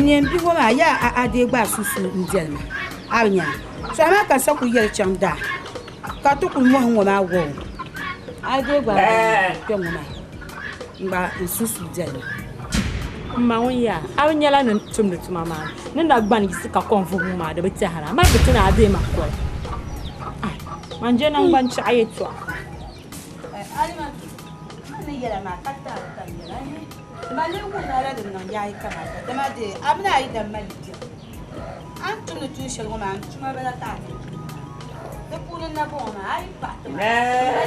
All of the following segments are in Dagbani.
neen bihi ŋɔ maa yaa a a deei gba a susu n-deli ma. A bi nya? To amaa ka n sa kuli yɛli chaŋ daa ka ti kuli mɔhi ŋɔ maa wɔɔ a deei gba a kpe ŋɔ maa n gba n susu deli ma. M ma ŋun yaa, a bi nyɛla ni tumdi tuma maa ni na gbani yiɣisi ka kom vuhi ŋɔ maa di bi tɛhira, amaa di ti ni a deei ma koli. Ai, man je naŋgban chɛɣu yɛtɔɣa. Alimatu, man ni yɛla maa ka taali ka n yɛla ni man lee wuhiri a la din niŋ yaai kamata, dama dee a mini a yidana mali biɛhigu. A ni tumdi tuun shɛli ŋɔ maa, n tuma bala ka a ti tum maa. Di puuni n-na bɔŋɔ maa, a yi paɣi ti ma, a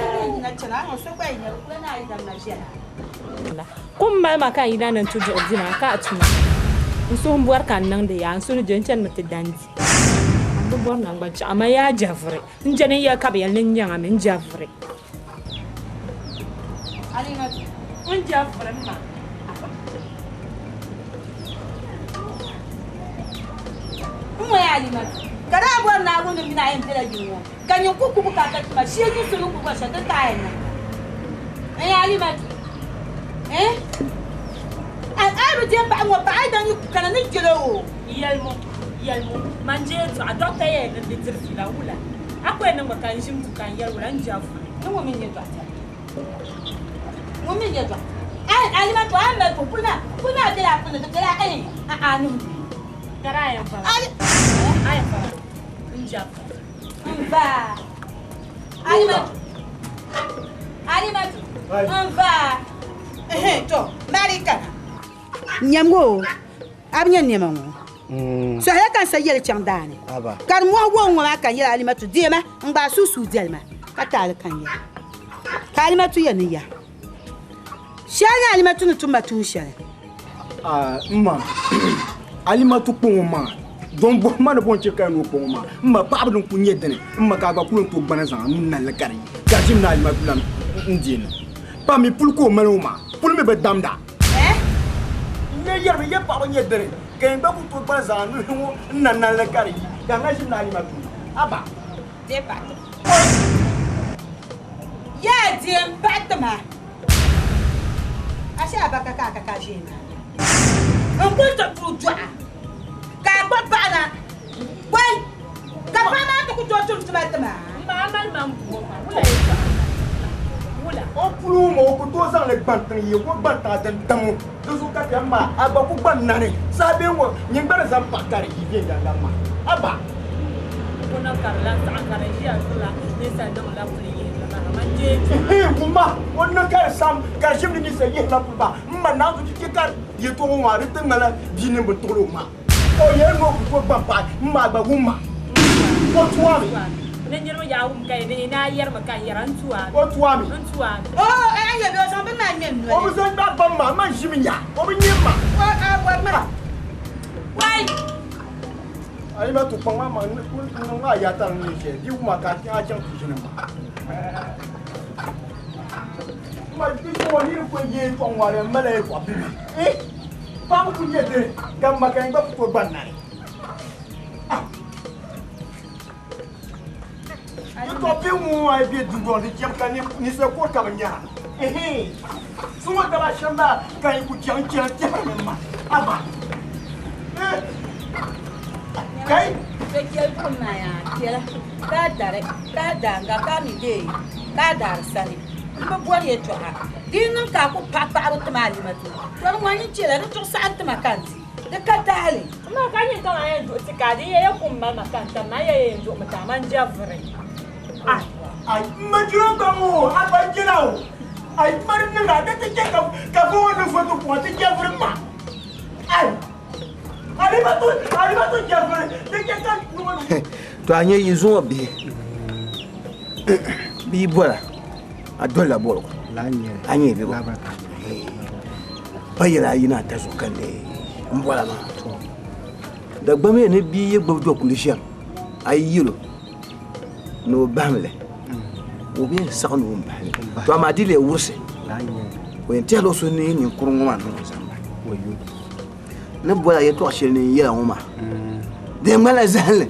yi yɛn yina chana, a ni ŋɔ so gba yi nya, bɛ kula ni a yidana na ʒiɛla. Kum mali ma ka n yina ni n ti duɣi di maa ka a tuma. N suhu m-bɔri ka n niŋdi yaa, n suhu ni je n chanimi ti dan di. M bi bɔri naŋgbanchɛɣu, amaa yaa jɛvuri. N je ni n yɛli ka bɛ yɛli ni n nyaŋ a mi, n jɛvuri. N jɛvuri m ma. N ŋɔ yaa Alimatu, ka daa bɔri Naawuni mini a yɛn bela yili ŋɔ, ka nyin ku ku bukaata ti ma shee nyin so ni ku bɔri shɛli din ka a yɛn niŋ ma. N yaa Alimatu, eh? A a bi deei paɣa ŋɔ, paɣa yi daŋ yi ku kana ni jɛl o. Yɛlimu, yɛlimu, man je yɛltɔɣa, dɔkta yɛli ni di diri fiila wula? A ku yɛn niŋmi ka n ʒim du ka n yɛli wula? N je vuri. Ni ŋun mi nyɛ dɔkta. Ŋun mi nyɛ dɔkta. Ai, Alimatu, a mali puli, puli maa, puli maa bela a puli ni, di bela eh, a a nuhi ni. Ka di a yɛn fara. Ali. A yɛn fara. N je vuri. N va. Alimatu. Alimatu. N va. Ehe, to, mali kana. Nyamgo o, a bi nya nɛma ŋɔ. Sɔhila ka n sa yɛli chaŋ daa ni, ka di mɔhi wɔŋ ŋɔ maa ka n yɛli Alimatu, Deema, n gbaai suusuu dɛli ma, ka taali ka n yɛli. Ka Alimatu yɛli ni ya. Shɛli ni Alimatu ni tum ma tuun shɛli. M ma, Alimatu kpaŋ o maŋa, dɔn bɔhi ma ni bɔ n-chɛ ka yi ni o kpaŋ o maŋa. M ma, paɣiba din kul nyɛ dini, m ma, ka a gba kul ni tooi gbana zaŋ a nuu nalli ka di yi, ka a ʒimi ni Alimatu lan n-deei li. Pa mi puli ka o mali o maa, puli mi bi damda. Eh? N nya yɛrimi ya paɣaba nyɛ dini ka yɛn gba ku tooi gbani zaŋ a nuhi ŋɔ n na nalli ka di yi ka a na ʒini ni a nima tuui. Aba! Deei paɣa ti ma. Yaa deem paɣa ti ma. A shee a ba ka ka a ka ka a ʒee maa. N kuli ti puli dɔɣa ka a gbubi paɣa na. Wai! Ka paɣa maa ti ku tooi tum tuma ti ma. M ma, a mali ma m-bu o maa, wula yɛltɔɣa m-bala? Wula? O puli o ma o ku tooi zaŋ li gban tiŋ yi o gban tiŋa din tam o di zuɣu ka kpɛm maa a gba ku gban nani saha bee ŋɔ nyin gba ni zaŋ paɣa ka di yi viɛnyɛliŋga ma a ba. Ku niŋ ka di lan saɣim ka di ʒiya zuɣula ninsal niŋla puli yihirili maa kaman jeeju. Hii wumma o ni niŋ ka di saɣim ka di ʒim ni ninsal yihirila puli maa m ma naanzu ti chɛ ka yɛltɔɣa ŋɔ maa di ti ŋmanila bia nini bi tuɣili o maa. O yɛli ni o ku tooi gban paɣa m ma gba wum ma. O tu a mi. Ni niriba yaa wum ka yi ni a yɛrimi ka n yɛra n tu a mi. O tu a mi. N tu a mi. O a yɛli o zaŋ bini maa ŋmɛ n noli. O bi zaŋ gbaai bam maa, man ʒimi nya. O bi nya ma. O a bɔri ma. Wai! A yi ma tu kpaŋ maa ma n niŋ a yaa tari ni shɛli di wuma ka a chaŋ ti ʒini ma. Ma di ŋɔ niri ko yee tɔŋ ŋɔ di mali yɛltɔɣa bibi. Eh! Paɣaba ku nyɛ dini ka m ma ka n gba ku tooi gba nani. Yɛltɔɣa bihi ŋɔ a yi be dundɔŋ ni chɛm ka ninsal kɔri ka bɛ nyara. Ɛhɛn! Zuŋɔ daba shɛm maa ka yi ku chaŋ n-chana tɛhirimi m ma. Aba! Eh! Kai! Bɛ chɛli buɣim maa yaa piɛla ka dari ka daaŋa ka mi deei ka daari sani. M bi bɔri yɛltɔɣa. Di yi niŋ ka a ku paɣi paɣibu ti ma Alimatu, tɔ di ŋɔ nyin chɛla di tuɣi saɣim ti ma ka n di. Di ka taali. Amaa ka nyin kaman yɛn duɣi ti ka a di yɛya kum mali ma ka n tam ma, a yɛya yɛn duɣimi ti a man je vuri. Ai, ai, m ma jina gba ŋɔ, a gba jina o. Ai, m ma di niŋda, di ti chɛ ka ka fo ŋɔ ni fo ti kuɣa ti je vuri ma. Ai, Alimatu, Alimatu je vuri, di chɛ ka ŋɔ ni. To a nya yi zuŋɔ bihi, bɛ yi bɔra. A dolila boligu a nyɛ bɛ pa yɛla ayi ni ata zuɣu ka n n bɔra maa Dagbam yɛli ni bia yi gbubi dokuli ʒiɛm a yi yɛl o ni o bahim li o bi yɛn saɣi ni o ni bahi li to amaa di lee wurisi o yɛn tɛhila o suhu ni ninkurigu ŋɔ maa niŋ o zaŋ bahi ni bɔla yɛltɔɣa shɛli ni n yɛla ŋɔ maa di yɛn ŋmanila zahinli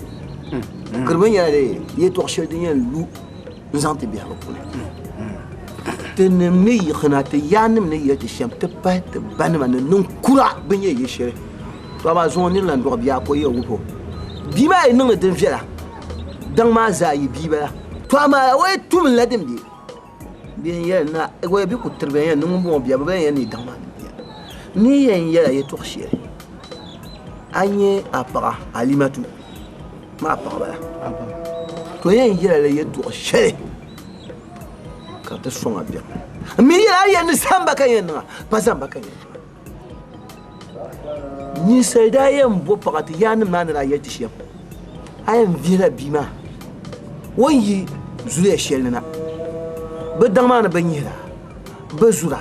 ka di mi nyɛla yɛltɔɣa shɛli din yɛn lu n zaŋ ti biɛhigu puuni. Tinim ni yiɣisina, ti yaannim ni yɛli ti shɛm ti pahi ti banima ni niŋkura bɛ nyɛ yi shɛli. To amaa zuŋɔ nir lan dɔɣi bia ka o yɛn wuhi o. Bia maa yi niŋdi din viɛla, daŋ maa zaa yi bia bala. To amaa o yi tum n-la din be, bɛ yɛn yɛli ni o bɛ ku tiri bɛ yɛn ni ŋun bɔŋɔ bia, bɛ yɛn yɛli ni yi daŋ maa ni bia. N ni yɛn yɛla yɛtɔɣ shɛli, a nyɛ a paɣa Alimatu maa paɣa bala. To n yɛn yɛla la yɛtɔɣ shɛli ka di ti sɔŋ a biɛɣu. N mi yɛla a yɛn ni zamba ka yɛn niŋ a, pa zamba ka yɛn niŋ a. Ninsal daa yɛn bo paɣa ti yaannim maa ni daa yɛli ti shɛm, a yɛn vihila bia maa o ni yi zuliya shɛli ni na. Bɛ daŋ maa ni bɛ nyihira, bɛ zura,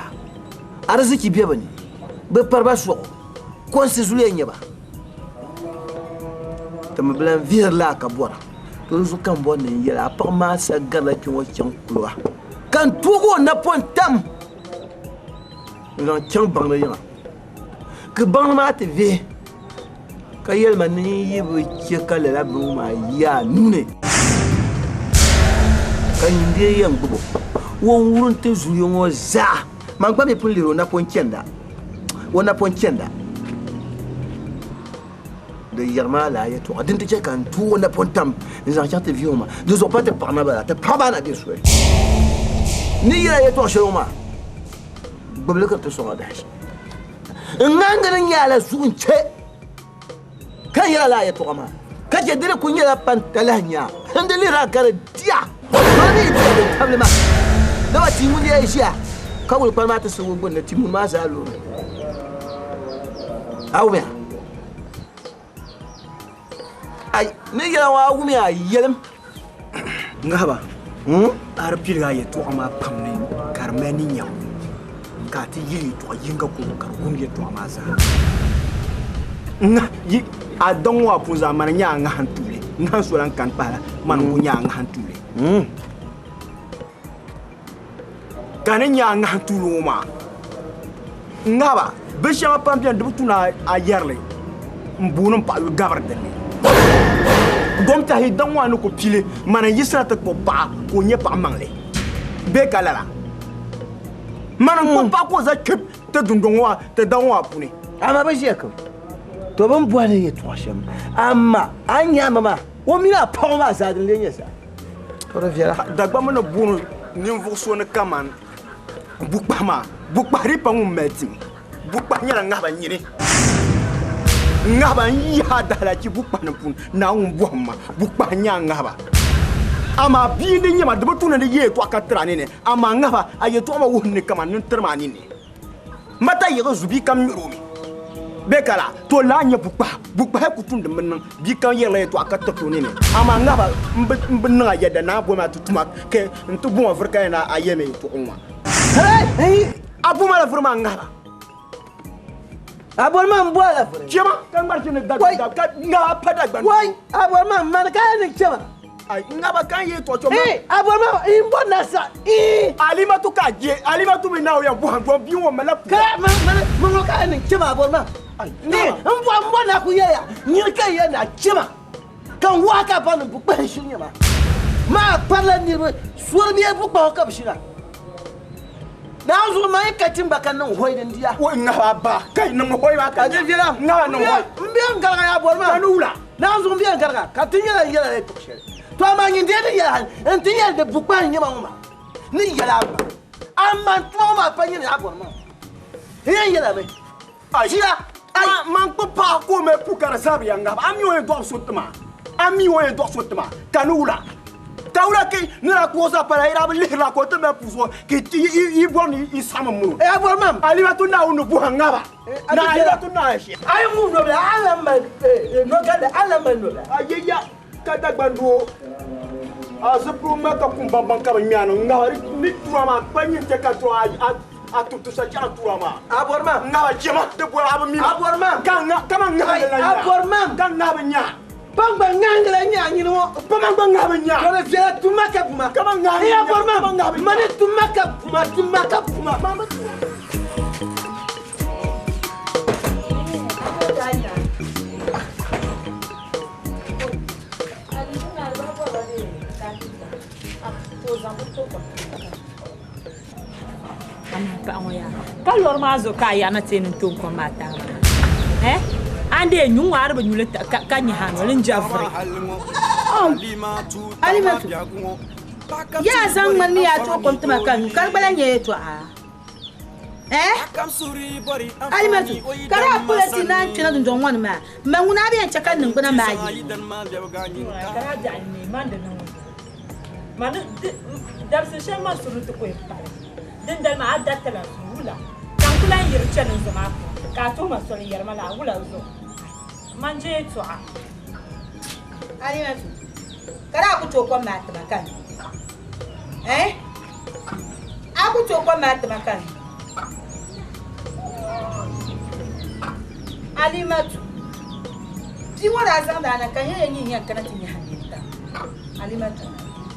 ariziki be bɛ ni, bɛ pari ba sɔɣu, kɔnsi zuliya n-nyɛ ba. Ti mi bi lan vihiri la a ka bɔra, to di zuɣu ka m bɔri ni n yɛl a, a paɣ maa sa garila kpe ŋɔ chaŋ kuliga, ka n toog o napɔŋ tam. N zaŋ chaŋ baŋdi yiŋa, ka baŋdi maa ti vihi ka yɛli ma ni n yi bi chɛ ka lala bini maa yi a nuu ni, ka nyin dee yɛn gbib o, o ni wurim ti zuliya ŋɔ zaa. Man gba mi pun lihir o napɔŋ chanda, o napɔŋ chanda. Di yɛri maa laa yɛtɔɣa din ti chɛ ka n tuui o napɔŋ tam n-zaŋ chaŋ ti vihi o maa. Di zuɣu pa ti paɣa ma bala, ti paɣa maa na be soli. N ni yɛl a yɛtɔɣ shɛli ŋɔ maa, gbibili ka di ti sɔŋ a dahin shɛli. N ŋahingiri n nya a la zuɣu n-chɛ ka n yɛl a lala yɛtɔɣa maa, ka chɛ di di kul nyɛla pa n talahi nya a. N di lihir a ka di di a, doli mi yi di a din tabili ma. Dama tia ŋun lee ʒiya ka wuli kpani maa ti sigi o gbunni, tia muni maa zaa lurimi. A wumiya? Ai, ni yɛla ŋɔ a wumiya a yɛlim. Ŋahiba, a di piligi a yɛtɔɣa maa pam ni ka di mali ni nyabu ka a ti yili yɛtɔɣa yinga ko ka di wum yɛtɔɣa maa zaa. Ŋahi, a daŋ ŋɔ a pun zaa mani n-nyɛ a ŋahi n-tuuli. Ŋahi so lan kani pahila mani n-kuli nyɛ a ŋahi n-tuuli. Ka ni nyɛ a ŋahi tuuli ŋɔ maa, ŋahiba binshɛŋa pam beni di bi tu ni a yɛri li m-booni m paɣa yuli gabiri din ni. Dom tɛhi daŋ ŋɔ a ni ku pili mani n-yiɣisina ti kpuɣi paɣa ka o nyɛ paɣ maŋli bee ka lala. Mani n-kpuɣi paɣa ka o za kpib ti dundɔŋ ŋɔ ti daŋ ŋɔ puuni. Amaa bɛ ʒiya kam, to bɛ ni bɔhi li yɛtɔɣ shɛm, amaa a ni nya a ma maa, o mini a paɣ maa zaa din lee nyɛ zaa. Ka di viɛla. Dagbamba ni booni ninvuɣ so ni kaman bukpahi maa, bukpahi dii pa ŋun mali tim. Bukpahi nyɛla ŋahiba nyini. Ŋahiba n-yihi a daalahichi bukpahi ni puuni. Naawuni bɔhim ma, bukpahi n-nyɛ a ŋahiba. Amaa bia n-di nyɛ ma, di bi tu ni di ye yɛtɔɣa ka tir a nini, amaa ŋahiba, a yɛtɔɣa maa wuhim ni kaman ni n-tirim a nini. Mata yiɣi zu bia kam nyuri o mi bee ka la to laa nyɛ bukpaha. Bukpaha ku tumdi mini niŋ bia kam yɛrila yɛtɔɣa ka tiriti o nini. Amaa ŋahiba m bi niŋ a yɛda ni a boli ma ti tuma ka n ti bo ma vuri ka yɛn a yɛli yɛtɔɣa ŋɔ maa. A bo ma la vuri maa ŋahiba. A boli ma m bo a la vuri. Chɛma ka ŋmari chɛ ni Dagbaŋ ka ŋahiba pa Dagbaŋ. Wai a boli ma m mani ka yɛn ni chɛma. Ai, ŋaba kan ye tɔ chɔ ma. Ee, a bɔri ma n bɔri na sa. Ee. Alimatu ka je, Alimatu mi na o yɛn bɔhim dɔn bia ŋɔ mala puya. Ka ma ma ma ŋɔ ka niŋ chɛma a bɔri ma. Ai, Ee, n bɔ n bɔri na ku yɛya nyini ka yɛn na chɛma ka n wahi ka ba ni bukpahi shiri nyɛ ma. Maa kparila niriba sori bee bukpahi ka bi shina. Naanzuhi ma yi ka tim gba ka niŋ hoi din diya. O ŋahi a ba ka yi niŋ hoi maa ka di viɛla. Ŋahi niŋ hoi. M bɛ n gariga yaa bɔri maa. Ka ni wula. Naanzuhi m bɛ n gariga ka ti nyɛla n yɛla yɛltɔɣ shɛli. To amaa nyin dee di yɛli hali n ti yɛli di bukpahi n nyɛ ma ŋɔ maa ni yɛli a gba. Amaa n tuma ŋɔ maa pa nyini a bɔri maa. N yɛn yɛla mi. Ʒiya. Man kpuɣi paɣa ka o mali puu ka di zabiri ya ŋahiba. A mi o yɛn dɔɣi so ti ma. A mi o yɛn dɔɣi so ti ma. Ka ni wula? Ka wula ka ni daa kpuɣi o zaa pala yi daa bi lihirila ka o ti mali puu zuɣu ka yi bɔri ni yi saɣim m mini o. A bɔri mam. Alimatu Naawuni ni buhi ŋahiba. Na Alimatu Naawuni shee. A yi ŋub nobila a lan mali nɔgalli a lan mali nobila. A yi ya ka Dagbaŋ doo a zipiligu ŋma ka kum baŋbaŋ ka bi ŋme a ni ŋahiba ni tura maa kpa nyin chɛ ka tura a A tumtu sa chɛɣu tura maa. A bɔri ma. Ŋahiba chɛma di bɔri a bi mi ma. A bɔri ma. Ka ŋa ka man ŋahi la nya. A bɔri ma. Ka ŋahiba nya. Ban gba ŋahingi la nya nyini ŋɔ. Pa man gba ŋahiba nya. Ka di viɛla tumma ka buma. Ka man ŋahiba nya. A bɔri ma. Ka man ŋahiba nya. Mani tumma ka buma tumma ka buma. Amaa paɣa ŋɔ yaa ka lɔri maa zuɣu ka a yaɣi na ti yɛn niŋ toon kom maa tahi maa eh? A ni dee nyu ŋɔ a di bi nyu li ka nyahi a noli n-jɛviri. Alimatu, yaa zaŋ ŋmani mi yaa tooi kom tima ka nyu ka di gba lahi nyɛ yɛltɔɣa. Eh? Alimatu, ka daa pula ti naan kpɛna dundɔŋ ŋɔ ni maa, ma ŋuna a bi yɛn chɛ ka niŋgbuna maa yi. Ka daa biɛɣu n-neei man di niŋ o zuɣu. Mani dabisi shɛli man suhuri ti ku yɛn pali, dindali maa a daritala zuɣu wula ka n ku lahi yiri chani n zoma puuni ka a tuhi ma soli n-yɛri ma laa wula zuɣu man je yɛltɔɣa. Alimatu, ka daa ku tooi kom maa tima ka nyu. Eh? A ku tooi kom maa tima ka nyu. Alimatu, bia ŋɔ daa zaŋdi a na ka n yɛn nyin yɛn kana ti nyahi nintam. Alimatu,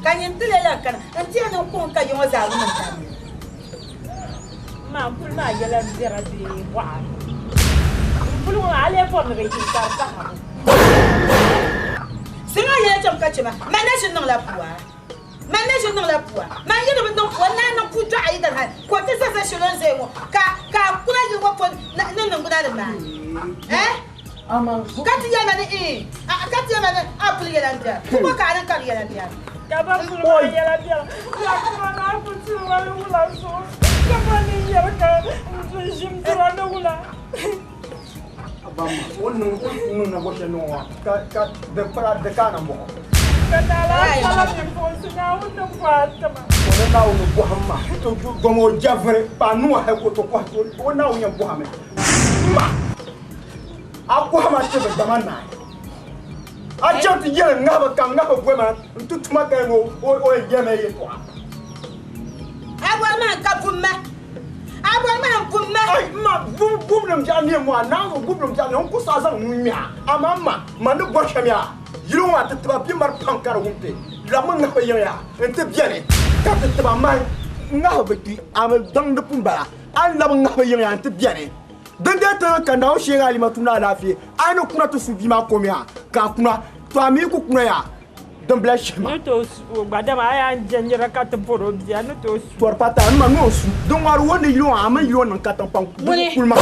ka nyin ti lee lan kana n-ti yɛn niŋ kuŋ ka ya ŋɔ zaa wum n-tam ni. Ma n puli maa yɛla bɛra bee bɔɣa ni. N puli ŋɔ maa a lee bɔri ni bɛ yihi ka di pahi a. Zaŋ a yɛla chaŋ ka chɛ ma, man na ʒi niŋla pua. Man na ʒi niŋla pua. Man yi di bi niŋ pua, n naan niŋ puu dɔɣi a yi dali hal ka o ti za zali shɛli o ni zaya ŋɔ, ka ka a kuna yili ŋɔ pɔ ni niŋgbuna ni maai. Eh? Ka ti yɛli ma ni ii, a ka ti yɛli ma ni a puli yɛla m-biɛla. Pumpɔŋ ka a niŋ ka di yɛla m-biɛla. Ka ba puli maa yɛla biɛla. Yaa kuma maa ku tiri ma ni wula zuɣu, ka ma ni yɛli ka n du ʒim dira ni wula. Ba ma, o ni niŋ o ni niŋ nambɔ shɛli niŋ o maa, ka ka di kpara di ka a nambɔɣu. Ka naa lahi kpala bipuɣinsi Naawuni ni bɔhi a ti ma. O ni Naawuni bɔhim ma, dama o jɛviri pa niŋ o hali ka o ti kɔhi ti o Naawuni yɛn bɔhimi ma. A kɔhi ma ti bi dama naai. A chaŋ ti yɛli ŋahiba ka ŋahiba boli ma n-ti tuma ka yɛn o yɛn yɛli ma yɛltɔɣa. A bɔri ma ka bum ma. A bɔri ma n-bum ma. Ai, m ma, bublim biɛɣu neem ŋɔ, a naanzu bublim biɛɣu neem, n ku saɣi zaŋ nuu ŋmɛh a. Amaa m ma, man ni bɔri shɛm yaa, yili ŋɔ a ti tiba bɛ mari pam ka di wum ti. Labimi ŋahiba yiŋ yaa nti beni ka ti tiba mahi ŋahiba bi kpi, a mi daŋ di pun bala. A ni labi ŋahiba yiŋ yaa nti beni. Dindali ti niŋ ka Naawuni sheeg Alimatu ni alaafee, a ni kuna ti su bia maa kom yaa, ka a kuna, to a mi yi ku kuna yaa, din bila shihi ma. Ni tooi su o gba, dama a yaa n-je nira ka ti bɔr o bia, ni tooi su. Tɔri pa taa, n ma ni o su. Din ŋɔri o ni yili o, a mini yili o niŋ katiŋ pam, di ku kuli ma.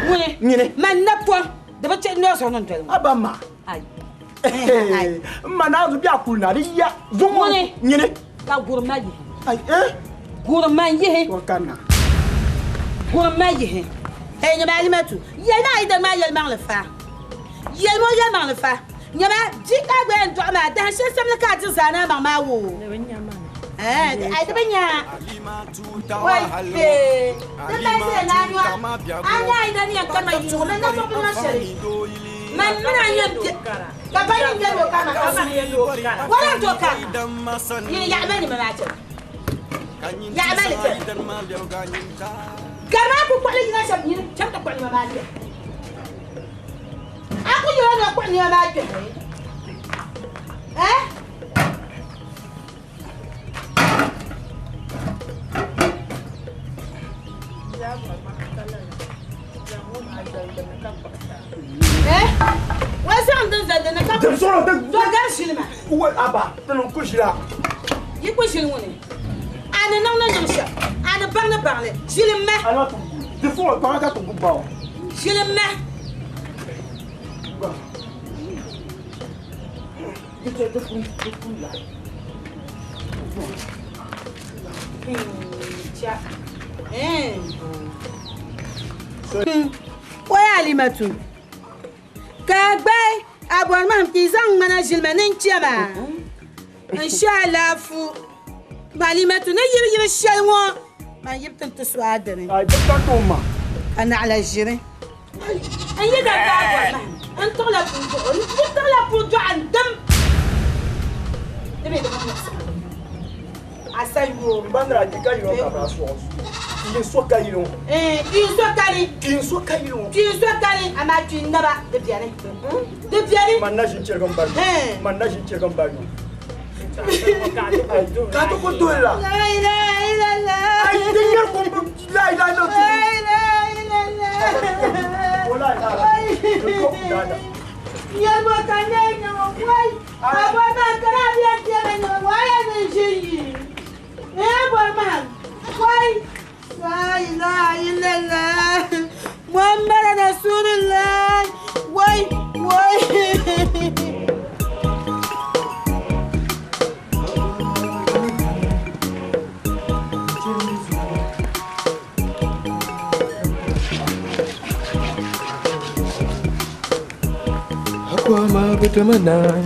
Ŋuni, Nyini. Man napɔŋ, di bi chɛ nɔri zuɣu ni n doli ŋɔ. A ba ma. Ai. N ma naanzu bɛ a kuli na, di ya. Zuŋɔ. Ŋuni. Nyini. Ka guri ma yihi. Ai, eh. Guri ma yihi. O kanna. Guri ma yihi. Hey, nyama Alimatu, yɛlima a yidana maa yɛlimaŋli fa. Yɛlima o yɛlimaŋli fa. Nyama, bia ka a gba yɛn dɔɣi maa, dahin shɛli samli ka a diri zaa naa maŋ maa woo. Di bi nya ma ni. Eh, ai di bi nya. Wai, fee. Di mali zaya ni a nya. A nya a yidana ni yɛn kani ma yiŋ ŋɔ, man na zuɣu bi niŋ shɛli. Man mini a yɛn be, ka ba yɛn yɛli o ka ma ka su. Wala n-tooi kari ma? Nyini yaɣima ni ma maa chɛli. Yaɣima ni chɛli. Gari maa ku kpuɣili yina shɛm, nyini cham ti kpuɣi nima maa kpɛhi. A ku yɛl o ni o kpuɣi nima maa kpɛhi. Eh? Eh? Wa zaŋ din zali dinni ka Din sɔrɔ din to gari ʒili maa. Wa aba, ti niŋ ku ʒila. Yi ku ʒili ŋuni. A ni niŋ ni niŋ shɛm, a ni baŋ ni baŋ li, ʒili m-ma. A na ti gu. Di fɔŋ kpaŋa ka ti gu ba o. Ʒili m-ma. Di chɛ di pun di pun la. O ya Alimatu, ka a gbaai a bɔri mahim ka yi zaŋ ŋmana ʒili ma ni n chɛ ma n she alaafu. Alimatu ni yibi yibi shɛli ŋɔ, man yibi ti n-ti so a dini. Ai di ka to ma. Ka naɣila ʒiri. N yi da gbaai bɔri mahim, n tiɣila puu dɔɣi, n yi tiɣila puu dɔɣi n dim. Di mi di bi muɣisi ma. Asa yoo. M ba nira di ka yili ŋɔ ka bɛ daa sɔɣi o. Kpiin so ka yili ŋɔ. Kpiin so kani. Kpiin so ka yili ŋɔ. Kpiin so kani, amaa kpiin naba di beni. Di beni. Man na ʒi n-chɛrigi m ba yo. Man na ʒi n-chɛrigi m ba yo. Ka ti ku duhi la. La ilaha illallah. Ai, di nyɛri kum la ilaha illallah. La ilaha illallah. O la ilaha. Di ko dada. Nyɛri ka nyɛ nyɛma wai. A bɔri maa ka daa bɛ n nyɛma wai ya ni ʒi yi. Eh bɔri maa wai. La ilaha illallah. Muhammad Rasulullah. Kutumana.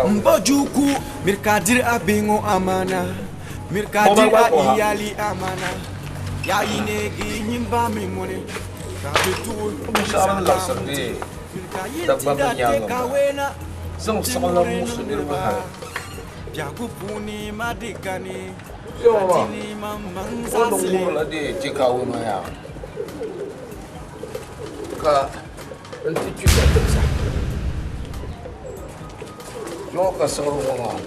Mbojuku mirkadir abingo amana mirkadir iyali amana ya inegi nyimba mimone Ka siɣiri ŋɔ maa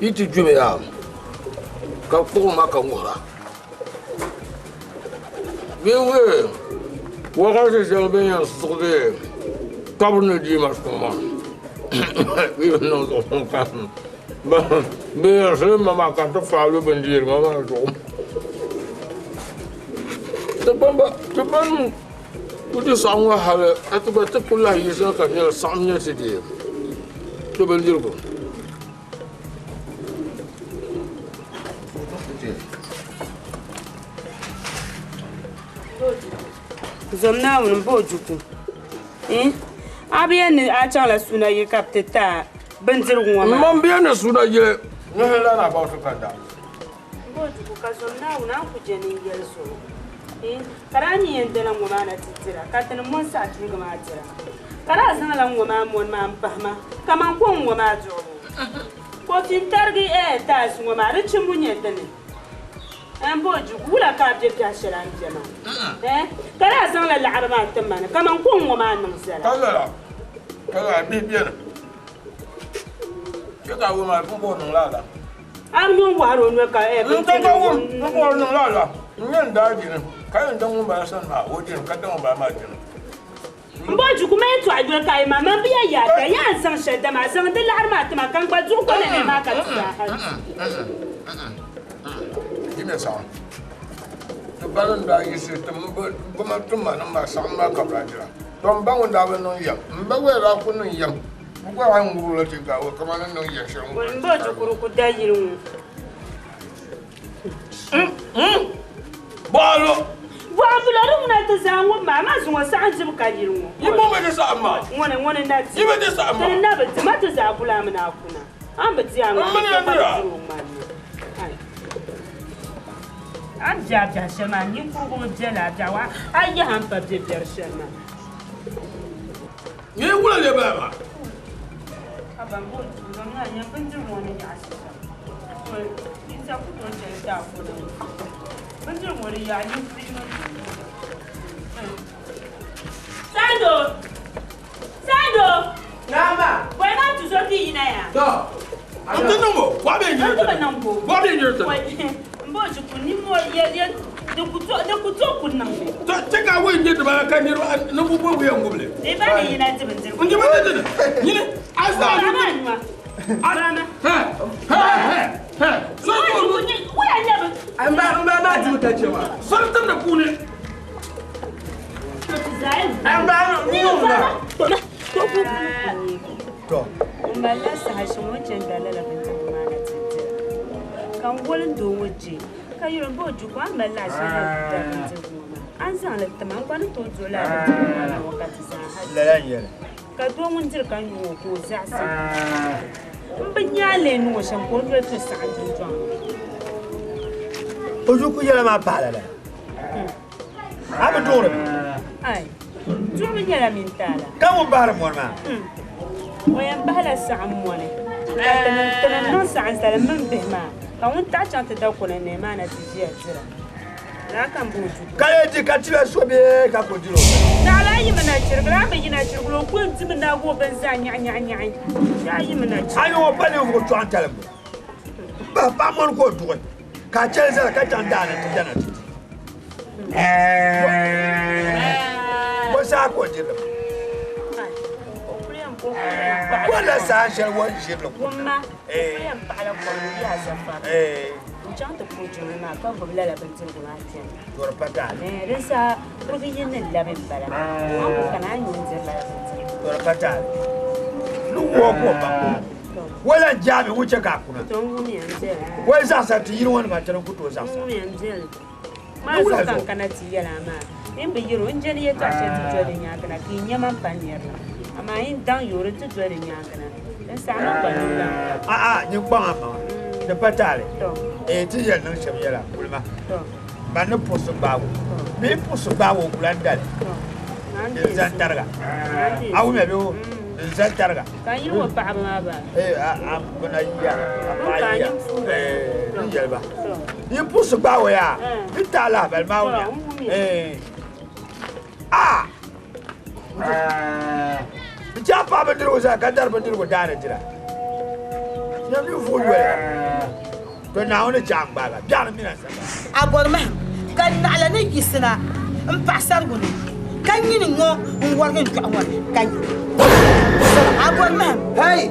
yi ti jumi yaa ka kpuɣi ma ka ŋuhira bee wee wakati shɛli bɛ yɛn siɣi kabiri ni dii ma suŋ maa bɛ yɛn niŋ zuɣu ka bɛ yɛn sili ma maa ka n ti faai lu bindirigu ma maa zuɣu ti ban ku ti saɣim ŋɔ hali a ti gba ti ku lahi yiɣisina ka nyɛli saɣim nyɛ ti deei ti bindirigu. Zom Naawuni m-bo Ojukwu. A bi yɛn ni a chaŋla suuna yili ka bɛ ti ti a bindirigu ŋɔ maa. M ma bi yɛn ni suuna yili nihi la na baŋsi ka da. M-bo Ojukwu ka zom Naawuni a ni ku je ni n yɛli zuɣu. Ka daa mi yɛn dala ŋɔ maa na ti dira ka ti ni mɔni saɣi tuliga maa dira. Ka daa zaŋla ŋɔ maa mɔni maa m-pahi ma kaman ko ŋɔ maa duɣibu. Kofi n-tarigi taasi ŋɔ maa di chimbu nyɛ dini. M bo Ojukwu wula ka a be biɛhi shɛli a ni be maa? Ka daa zaŋla laɣiri maa ti ma ni kaman ko ŋɔ maa niŋ zala. Ka lala, ka lala bihi beni. Chɛ ka a wum a pumpɔŋ niŋ lala. A bi nyo n-wɔhiri o noli ka N ka ka wum pumpɔŋ niŋ lala. N nyɛ n daa dini ka yɛn daŋ ŋunbala sani maa o dini ka daŋ ŋunbala maa dini. M bo Ojukwu ma yɛltɔɣa doli ka a yi maa man bi yɛn yaata yaa n zaŋ shɛli dama a zaŋ di laɣiri maa ti ma ka n gba duɣi ko nɛnɛ maa ka ti zaa hali. Jimɛ saɣim ti ba ni daa yiɣisi ti bɛ ti ma nim maa saɣim maa ka bɛ daa dira. To m ba ŋun daa bi niŋ yɛm, m ba gba daa ku niŋ yɛm, bɛ gba daa ŋubiri o la ti gaai o kamani ni niŋ yɛm shɛli ŋubiri M bo Ojukwu di ku da yili ŋɔ. Bɔɣalo. Bɔɣalo di ŋuna ti zaa ŋub maa, amaa zuŋɔ saɣim dibu ka yili ŋɔ. Yi bo mi di saɣim maa. Ŋuni ŋuni na di. Yi bi di saɣim maa. Ti na bi di ma ti zaa gula mi na kuna. A ni bi di a ŋmani M mini ka ya dira. diri o ŋmani ni. Ai. A ni bɛ a biɛhi shɛli maa, ninkurigu bi bela a biɛhigu, a yaha m-pa bɛ biɛri shɛli maa. Nyɛ wula lee bala maa? A ban bo duu zaŋ maa nyɛ bindirigu ŋɔ ni nyaɣisi shɛm. To Yisa ku tooi chani daa kɔda ŋɔ. Bindirigu ŋɔ di yaɣi ninvuɣ yino Sando! Sando! Naama! Bɔi maa tuzo ti yina ya. To! N ti niŋ o, bɔɣu bee n-yiri N ti bi ti niŋ bo. Bɔɣu bee n-yiri ti Bɔi, m bo ʒi nimmoo yɛ yɛ di ku to di ku to ku niŋ li. To chɛ ka a wuhi n-je dibala ka niriba ninvuɣ bɔbigu yɛn ŋubi li. Di ba ni yina di bindirigu. N je ba ni dini. Nyini a zaa Bɔra ni maa nua. Bɔra maa. Hɛ hɛ hɛ hɛ. So Bɔra to maa nu. Wula nyɛ bi. N ba n ba maa dimi ka chɛ maa. Soli timdi puuni. To ti zaa yi. N ba n niŋ na. To. N malila saha shɛŋa o ni chani daa lala bindirigu maa na ti dira. Ka n woli n doo ŋɔ je. Ka yɛli o, Bo Ojukwu, a ni mali lahi shɛli na ti da bindirigu ŋɔ maa, a ni zaŋ li ti ma, n gba ni tooi duɣi lala bindirigu maa niŋ o ka ti zaŋ ha di. Lala n-yɛli. Ka doo ŋun diri ka nyu ŋɔ ka o zaɣisi. M bi nya a lee niŋ o shɛm ka o doli ti saɣim dundɔŋ ni. Ojukwu yɛla maa pahi lala. A bi duɣiri mi? Ai, duɣibu nyɛla mini taala. Ka ŋun bahiri mɔri maa? O yɛn bahila saɣim mɔni. Ka ti ni niŋ saɣim salim mini bihi maa, ka ŋun taɣi chaŋ ti da kɔna nee maa na ti ʒiya dira. Laa ka m bo Ojukwu. Ka lee di ka tila so bee ka ku diri o? Naɣila a yimi na chirigili, a bi yina chirigili, o kuli dimi naagi o bini zaa nyaɣi nyaɣi nyaɣi. Shee a yimi na chirigili. A yi ŋɔ pa ninvuɣ chɔɣu n-talim bo. M bahi paɣa mɔni ka o duɣi. Ka a chɛli zali ka chaŋ daani ti dana ti di. Bɔ saha ka o ʒiri li maa? Bɔrila saha shɛli o ni ʒiri li kum na. N chaŋ ti puhi jiŋli maa ka gbubi lala bindirigu maa kpɛna. To di pa taali. Din saha kurigi yi ni labi m-bala. A ni ku kana a ni nyin diri lala bindirigu. To di pa taali. Ni wuhi ka o baŋ. O lan jaami ŋun chɛ ka a kuna. To n wumiya n deli. O yi zaɣisa ti yili ŋɔ nima ti ni ku tooi zaɣisa. N wumiya n deli. Maa zuɣu ka n kana ti yɛli a maa. N bi yiri o, n jɛli yɛtɔɣ shɛli ti doli di nyaaŋa na, ka yi nya ma m-pa nir la. Amaa yi ni daŋ yoori nti doli di nyaaŋa na, din saha man gba ni daŋ. A'a, nyin kpaŋ a maŋa, di pa taali. Eeh, ti yɛli niŋ shɛm yɛla, kulima. Man ni puɣisi gbaag o bee m-puɣisi gbaag o kula n-dali din zani tariga. A wumya bee o? Din zani tariga. Ka n yili ŋɔ paɣaba maa ba? Ee, a bina yiya, a paɣa yiya. Ee, n yɛli ba. Yi puɣisi gbaag o yaa, di ti a lahibali maa wumya. Ee, a Bɛ chɛ a paɣa bindirigu zaa ka dari bindirigu daani dira. Nyam ninvuɣ yoli, to Naawuni ni chɛ a n-gbaag a biɛɣuni mini a sambani. A bɔri mahim, ka naɣila ni yiɣisina m-paɣi sarigu ni, ka nyini ŋɔ n-wɔrigi n dɔɣi ŋɔ ni, ka yi. A bɔri mahim. Hey!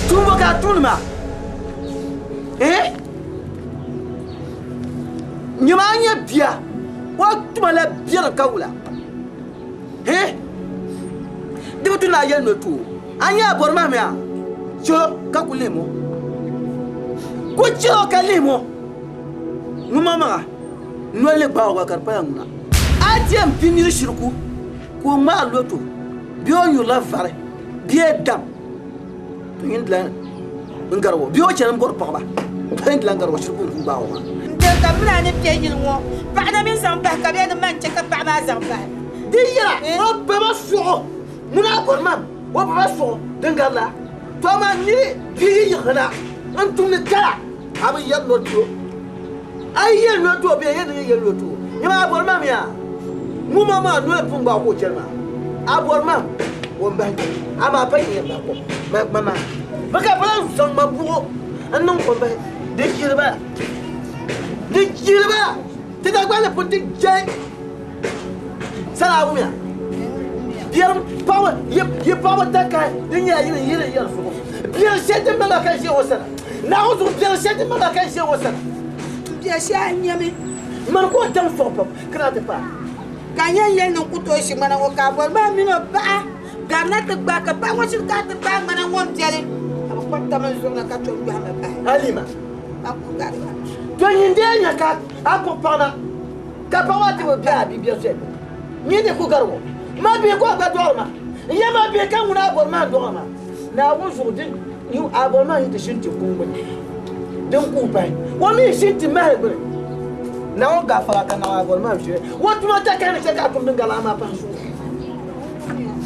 Tuumbo ka a tumdi maa? Eh? Nyama a nyɛ bia, o tuma la biɛri ka wula. Eh? Di bi tu ni a yɛli ni o tu o. A nyɛ a bɔri mahim yaa? Chɛ o ka ku lihim o. Ku chɛ o ka lihim o. Ŋun maŋmaŋa noli ni gbaag o gba ka di pala ŋuna. A ti yɛn pi nir shiriku ka o ŋmaai loto bee o nyurila vari bee dam, to nyin dilan n-gari o bee o chani m-bɔri paɣiba, to nyin dilan gari o shiriku n-kul gbaag o maa. N-diri ka m min a ni kpe yili ŋɔ, paɣa na mi zaŋ bahi ka bɛ ni man chɛ ka paɣa maa zaŋ bahi. Di yɛla o ba ba suɣu ŋuna a bɔri mam o ba ba suɣu din gari la, to amaa niri bia yi yiɣisina n-tumdi kala a bi yɛri ni o ti o. A yi yɛli ni o ti o bee yɛn ni yɛli ni o ti o, nyama a bɔri mam yaa? Ŋun maa maa noli pun gbaag ka o chani maa, a bɔri mam o m-bahi kom, amaa pa yi yɛn bahi kom ma maa. Bɛ ka bɛ lan zaŋ ma buɣu n-niŋ kom bahi, di chihiri ba la, di chihiri ba la, ti Dagbaŋ ni pun ti jɛli Salaawumiya, biɛrim paɣaba, yi paɣaba takahi din nyɛla yi ni yiri yɛri zuɣu. Biɛri shɛli din maŋa ka ʒe o sani. Naawuni zuɣu biɛri shɛli din maŋa ka ʒe o sani. Biɛri shɛli n-nyɛ mi. Mani ka o daŋ sɔɣi pam ka na ti paai. Ka n yɛn yɛli ni n ku tooi ʒi ŋmana ŋɔ ka a bɔri maa mini o paɣa garina ti gbaai ka paɣa ŋɔ shiri kana ti gbaai ŋmana ŋɔ m-biɛli ka bɛ kɔri tam n zuɣu na ka tom yɔhi ma bahi. Halima. Ka ku gari ba. To nyin dee nya ka a kpuɣi paɣa na. Ka paɣa maa ti bi be a bibia soli ni ni ku gari o. Ma bihi ka o gba dɔɣiri ma. N ya ma bihi ka ŋuna a bɔri maa n-dɔɣiri ma. Naawuni zuɣu din yi a bɔri maa yi ti ʒini ti kuŋ gbini, din kuhi pahi, o mi ʒini ti mahili gbini. Naawuni gaafara ka naɣ a bɔri maa ʒiri o tuma takahi ni chɛ ka a tum din gari lala maa pahi zuɣu.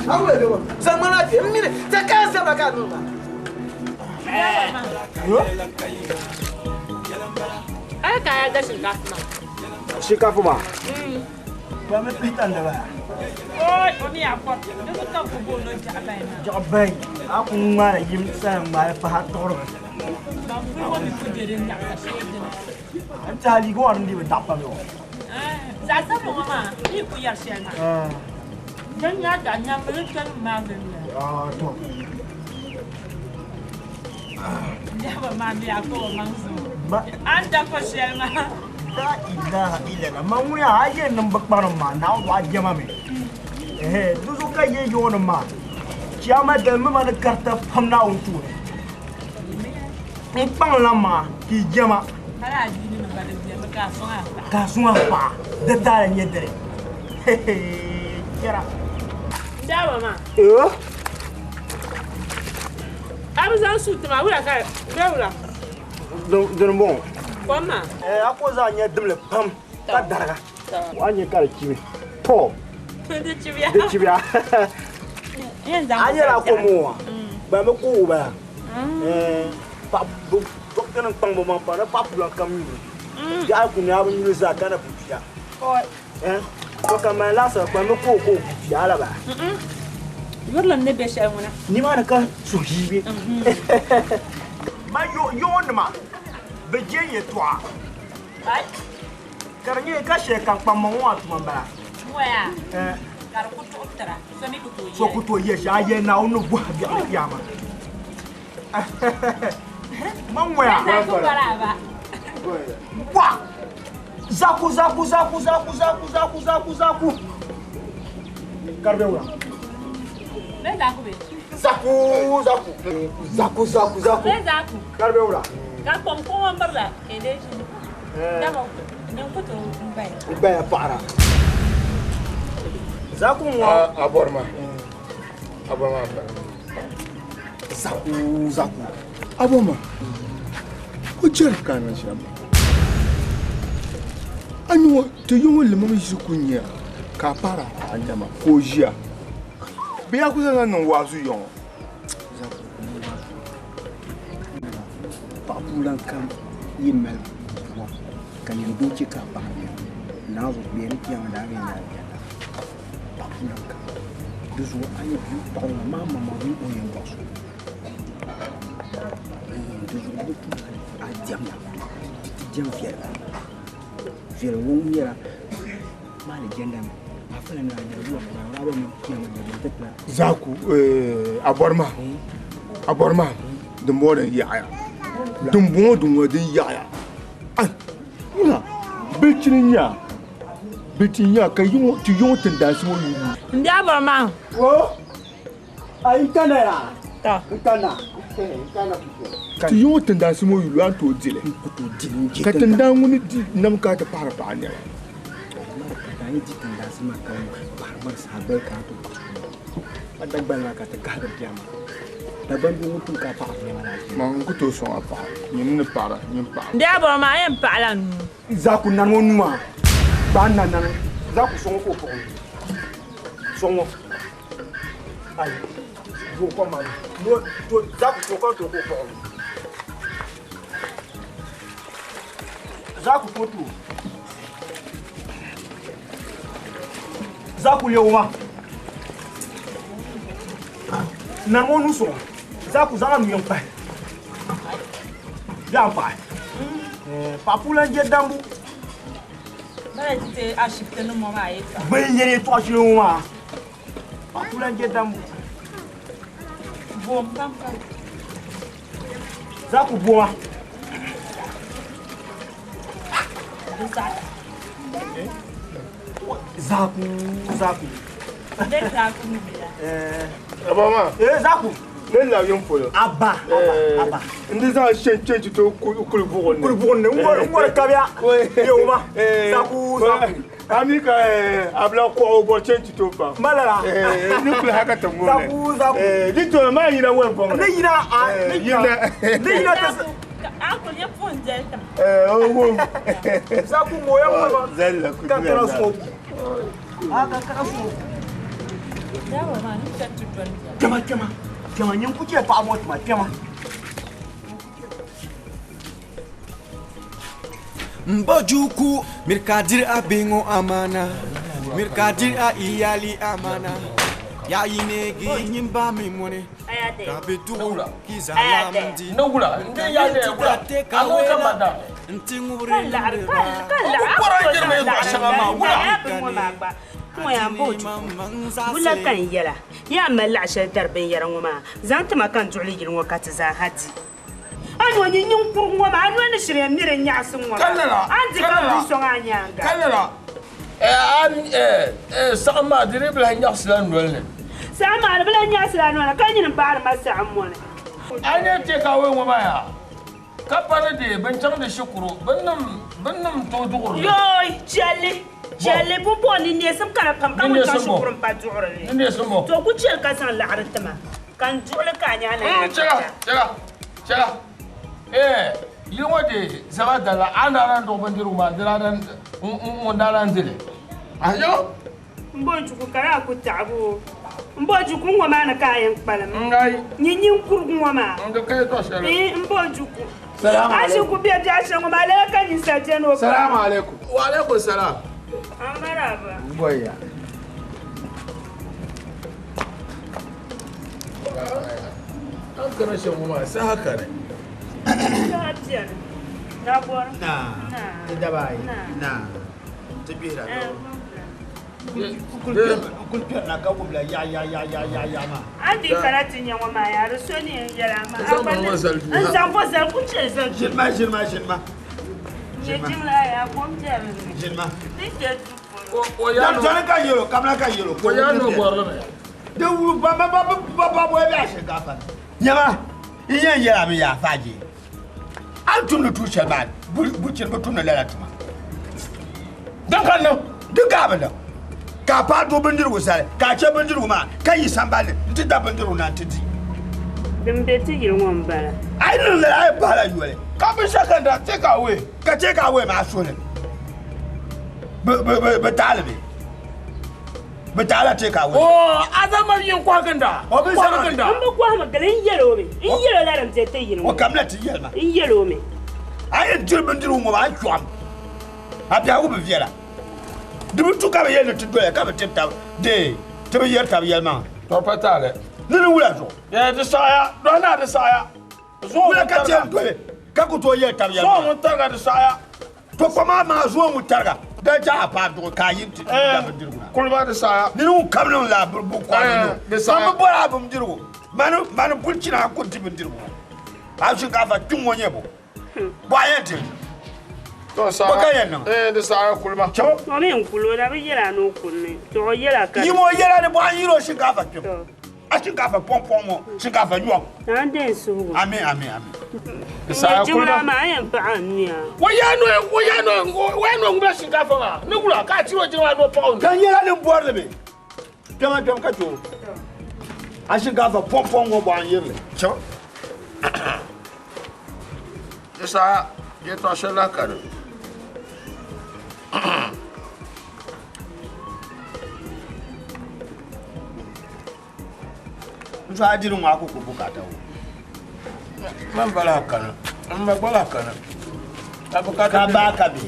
A wula bɛ ŋɔ zaŋ ŋmani maa ti m mini takahi zabira ka a niŋ maa. Ai ka ya da shinkafa maa. Shinkafa maa? Ba mi pihita n daba. Oi, o mi a kɔr. Di bi ka ku booni o jaɣa bayi maa. Jaɣa bayi, a ku ŋmaala yim saha ŋmaali pahi a tuɣirimi. Ban puli ŋɔ mi ku be din nyaɣi ka shee dini. N tiɛha liiga ŋɔ din dii bi daɣi pam yɔ. Zaɣ sabinli ŋɔ maa, di yi ku yɛri shɛli maa. Din nya daɣi nyambu di kpɛmi maa gili li. To. Biɛhigu maa mi a ka o maŋ zuɣu. A ni da ko shɛli maa. La ilaha illallah. Ma ŋuni a yɛn niŋ bi kparim maa, Naawuni zuɣu a jɛma mi. Ɛhɛ, di zuɣu ka yɛ yoonim maa. Chiyaama dali mi ma ni karita pam Naawuni tooni. N kpaŋ lan maa ka yi jɛma. Hali a bia ni mi gba di bemi ka a sɔŋ a paɣa. Ka a sɔŋ a paɣa, di taali n-nyɛ dini. Hehe, chɛra. N daaba maa. Ee. A bi zaŋ suuti maa wula ka bɛ wula? Dini m-bɔŋɔ. Kom maa. Ɛɛ, a ko zaa nyɛ dimli pam ka dariga. A nya ka di chimi. Tɔ! Di chibiya. Di chibiya. A nyɛla a kom ŋɔ maa, ban bi ku o bala. Ɛɛ, paɣa dɔkta nim kpaŋ bi maŋ pam ni paɣa pula kam nyuli. Bihi ayi kuni a bi nyuli zaa ka na bi bia. Ɛɛ, to ka mani laasabu kpaŋ bi ku o ka o bi bia la baa. Yurilim ni be shɛli ŋuna. Nimaani ka suhuyiɣili be. Ma yoonima Bɛ je yɛltɔɣa. Ka di nyɛ ka shɛli kam kpaŋmaŋ ŋɔ maa tuma m-bala. Waya. Ka di ku tuɣi tira. So mi ku tooi So ku tooi yɛli shɛli. A yɛli Naawuni ni bɔhi biɛɣu ni kpɛma. Man ŋɔya. Wa! Zaku, zaku, zaku, zaku, zaku, zaku, zaku, zaku. Ka di be wula? Zaku, zaku. Zaku, zaku, zaku. Ka di be wula? Ka kom ko ŋɔ mirila ka yi ʒini. Dama nin ku tooi n-gbaya. N-gbaya paɣira. Zaku ŋɔ. A bɔri ma. A bɔri ma m-bala. Zaku, zaku. A bɔri ma. O jɛri ka a niŋ shɛm. A ni ŋɔ ti yi ŋɔ limam ʒiri ku nya ka a paɣiri a paɣa nɛma ka o ʒiya. Bɛ yaa ku zaŋ niŋ waazu ya ŋɔ. Paɣa puulan kam yi mali bua ka nyin doo chɛ ka a paɣa nɛma, naanzu bee ni kpiɛŋa daa bee ni alijanna. Paɣa puulan kam. Di zuɣu a ni bia paɣa ŋɔ maa maŋmaŋ mi o yɛn bɔɣi so. Di zuɣu di tu a diɛmda ti diɛm viɛlli. Viɛlli ŋɔ nyɛla maa alijanna ni a fala ni a nyɛla bua ka a mi kpiɛŋa ni ti tila. Zaku, a bɔri maa, a bɔri maa, dimbɔŋɔ din yaɣiya. Dimbɔŋɔ diŋɔ din yaɣiya. Wula, bilichini n-nyɛ bilichini n-nyɛ ka ti yiŋɔ tindaansi ŋɔ yuui. N bia bɔri maa. O, a yi kana yaa? N kana. Ti yiŋɔ tindaansi ŋɔ yuui a ni tooi di li. Ka tindaan ŋuni di nam ka ti paɣiri paɣa nɛma. Ka yi di tindaansi maa ka paɣiri mari saha gbali ka a ti paɣi a dagbani maa ka ti kahigiri bia maa. Dagban bia ŋun pun ka paɣiri nɛma la. Ma n ku tooi sɔŋ a paɣa. Nyini ni paɣira, nyini paɣira. N bia bɔri maa, a yɛn paɣila nuu. Zaku nani ŋɔ nuu maa, gbaai na nani. Zaku sɔŋ ŋɔ ka o paɣi o nuu. Sɔŋ ŋɔ. Ayi, doo kom maa ni. Zaku tooi kom tooi ka o paɣi o nuu. Zaku tooi tooi. Zaku leei o ma. Nani ŋɔ nuu sɔŋ. Zaku zaŋ a nuu yɛn kpahi. Bɛ a paɣi. Paɣa puulan je dambu. Bala ti ti ashibiti ni ŋɔ maa yɛltɔɣa. Bɛ yɛli yɛltɔɣa shɛli ŋɔ maa. Paɣa puulan je dambu. Boom pam pam. Zaku booma. Zaku, Zaku. Zaku mi bila. Aba ma. Zaku. Ne la yɛn polo. Aba, aba, aba. N di zaŋ shɛn change to kuli buɣum ni. Kuli buɣum ni. N ŋɔri kabiya. Yewu ma. Zaku, Zaku. Ami ka abila kɔɣu bɔ change to pam. Malala. Ni kuli haka ti ŋɔ. Zaku, Zaku. Di to maa yina wɛn bɔŋ. Ne yina a ne yina. Ne yina tɛ. Uncle ye phone delta. O. Zaku moya mo. Zalla ku. Ka kara so. A ka kara so. Dawa ma ni ta tu don. Kpɛma kpɛma. Kpɛma nyin ku chɛ paɣa ŋɔ tuma kpɛma. Mbojuku mirkadir abingo amana mirkadir a iyali amana ya yinegi nyimba mi mone ka be dugu kiza lamdi Nogula, nde ya de wula. Amo ka mada. nti ngubri Wula ka n yɛla yaa mali laɣa shɛli dari binyɛra ŋɔ maa zaŋ ti ma ka n duɣuli yili ŋɔ ka ti zaa ha di. A nɔ ni ninkurigu ŋɔ maa a nɔ ni shiri yɛn miri n nyaɣasi ŋɔ maa a ni di ka bui sɔŋ a nyaanga. Kanala. Saɣim maa di dii bi lahi nyaɣasila noli ni. Saɣim maa di bi lahi nyaɣasila noli ni ka nyini n baɣari ma saɣim ŋɔ ni. A ni take away ŋɔ maa yaa ka pa ni di bin chaŋ di shikuru bin nim tooi duɣuri li. Yooi chɛlli chɛlli pumpɔŋ ni neesim kana pam ka ŋun chaŋ shikuru m pa duɣuri li. Ni neesim bɔ. To ku chɛli ka zaŋ laɣiri ti ma ka n duɣuli ka a nyaa na. Chɛla chɛla chɛla yili ŋɔ de zaba dala a ni daa lan duɣi bindirigu maa di daa lan ŋun daa lan dili. Ayo. N bo juku ka daa ku taɣibu n bo juku ŋɔ maa ni ka a yɛn kpalim. Ngai. Nyi ninkurigu ŋɔ maa. N di ka yɛltɔɣa shɛli. N bo juku. Salaam A ʒi ku bɛ biɛɣu shɛli ŋɔ maa lala ka ninsal beni o. Salaam alaikum. Wa alaikum salaam. Amaraba. N bɔya. An kana shɛm ŋɔ maa saha kani. Saha beni. Na bɔri. Na. Ti daba ayi. Na. Ti gbihira. N kuli kpɛrina ka wumla ya ya ya ya ya ya maa. A di kana ti nya ŋɔ maa yaa di so ni n yɛla ma. N zaŋ bo zali ku chɛ zali. Ʒini ma ʒini ma ʒini ma. Nyɛ jiŋla yaa kom biɛri ni. Ʒini ma. Ti chɛ du polo. Dɔni ka yɛlo kabila ka yɛlo. O yaa no bɔrili mi. Di wuli ba ba ba ba ba ba bɛ a shinkaafa ni. Nyɛma n yɛn yɛla mi yaa faaji. A ni tumdi tuun shɛli maa buchini bi tumdi lala tuma. Din ka niŋ di ka a bi niŋ ka a paai duɣu bindirigu sali ka a chɛ bindirigu maa ka yi sambani ni nti da bindirigu na nti di. Din be ti yili ŋɔ m-bala. A yi niŋ lala a yi bahila yoli. Ka binshɛɣu ka n daa take away. Ka take away maa suhili bi taali bee? Bi taala take away. Oh, a zaŋ ma yin kɔhi ginda. O bi zaŋ ginda. N bi kɔhimi gili n yɛl o mi. N yɛl o la din be ti yili ŋɔ. O kamina ti yɛli ma. N yɛl o mi. A yi diri bindirigu ŋɔ maa a chɔɣim. A biɛhigu bi viɛla. Di bi tu ka bi yɛli ni ti doya ka bi tiri tab dee ti bi yɛri tab yɛlimaŋa. To pa taali. Ni ni wula zuɣu. Ee di saɣaya. Dɔhi naa di saɣaya. Wula ka ti yɛn doli ka ku tooi yɛli tab yɛlimaŋa. Zuɣu ŋun tariga di saɣaya. To koma maa zuɣu ŋun tariga da jaha paai duɣu ka a yi ti da bindirigu na. Kuli di saɣaya. Ni ni ŋun kam niŋ laa bi kɔhi ni no. Man bi bɔri a bindirigu. Mani kuli china a ku di bindirigu ŋɔ. A shinkaafa kpiŋ ŋɔ nyɛ bo. Bɔɣa yɛn diri. To saɣaya. Bɔ ka yɛn niŋ? Di saɣaya kuli ma. Chaŋ. O mi n kuli o la bi yɛla ni o kuli ni. To o yɛla ka. Yi mo yɛla ni bɔɣa yiri o shinkaafa kpiŋ. A shinkaafa pɔŋpɔŋ ŋɔ shinkaafa nyɔŋ. Naan den suhugu. Amin amin amin. Nyɛ jiŋla maa a yɛn paɣa n nuya. O yaa no o yaa no o yaa no ŋubila shinkaafa maa ni wula ka a tiri o jiŋla ni o paɣa o. Ka n yɛla ni bɔrili mi. Kpɛma kpɛm ka to. A shinkaafa pɔŋpɔŋ ŋɔ bɔɣa n yirili. Chaŋ. Di saɣaya yɛltɔɣa shɛli lahi ka di. N so a diri ŋɔ a ku ku bukata o. Man bala kana. N ma bala kana. A bukata. Ka ba ka bi.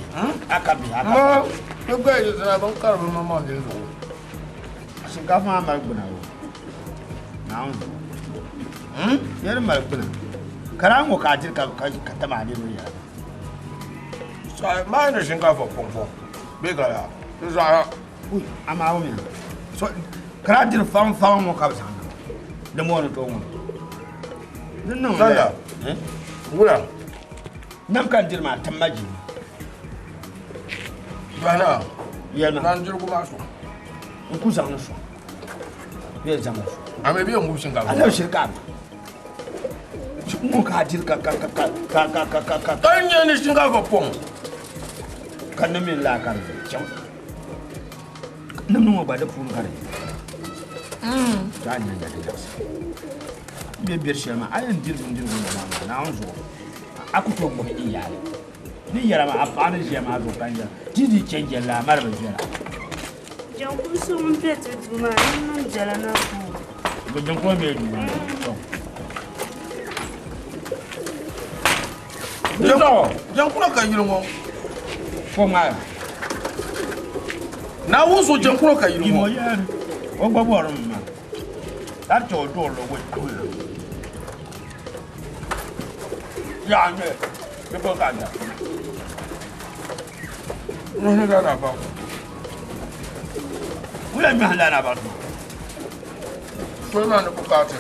A ka bi a ka. Ma ti gba yi zina bin kari bi maŋ din zuɣu. Shinkaafa maa mali gbuna o. Naawuni. Yɛli mali gbuna. Kara ŋɔ ka a diri ka ka tam a niriba yɛla. Saɣaya maa ni shinkaafa pɔŋpɔŋ bee ka yaa di zaɣaya. Ui amaa o mi. So kara diri faŋ faŋ ŋɔ ka bi zaŋ niŋ. Di mooni to ŋɔ. Di niŋ Sanda. Wula. Nam ka n diri maa tim ma jini. Dɔhina. Yɛlima. Naan dirigu maa sɔŋ. N ku zaŋ li sɔŋ. Bee zaŋ li sɔŋ. A mi bɛ yɛn ŋubi shinkaafa. A labi shiri ka a ma. Ŋɔ ka a diri ka ka ka ka ka ka ka ka ka. Ka n nyɛ ni shinkaafa pɔŋ. Ka ni mi laa ka di chaŋ. Nimdi ŋɔ gba di puuni ka di. Taa nya nya di jagsi. N bɛ beri shɛli maa a yɛn diri bindirigu ŋɔ maa maa Naawuni zuɣu a ku tooi gbubi n yaali. Ni yɛra maa a paɣa ni ʒiya maa zuɣu ka n yɛra ti di chɛ jɛlli a mali bi viɛla. Jankuru so ŋun be ti duu maa ni niŋ jɛla na puuni. Bi jankuru bɛ duu maa. Jankuru ka yili ŋɔ. Fo ŋmaa. Naawuni so jankuru ka yili ŋɔ. O gba bɔri mi maa. Ka chɛ o duɣuri li o Yaa nyɛ di bo ka da. Nyɔhi la na ba. Wula nyɔhi la na ba. Toli maa ni bukaati.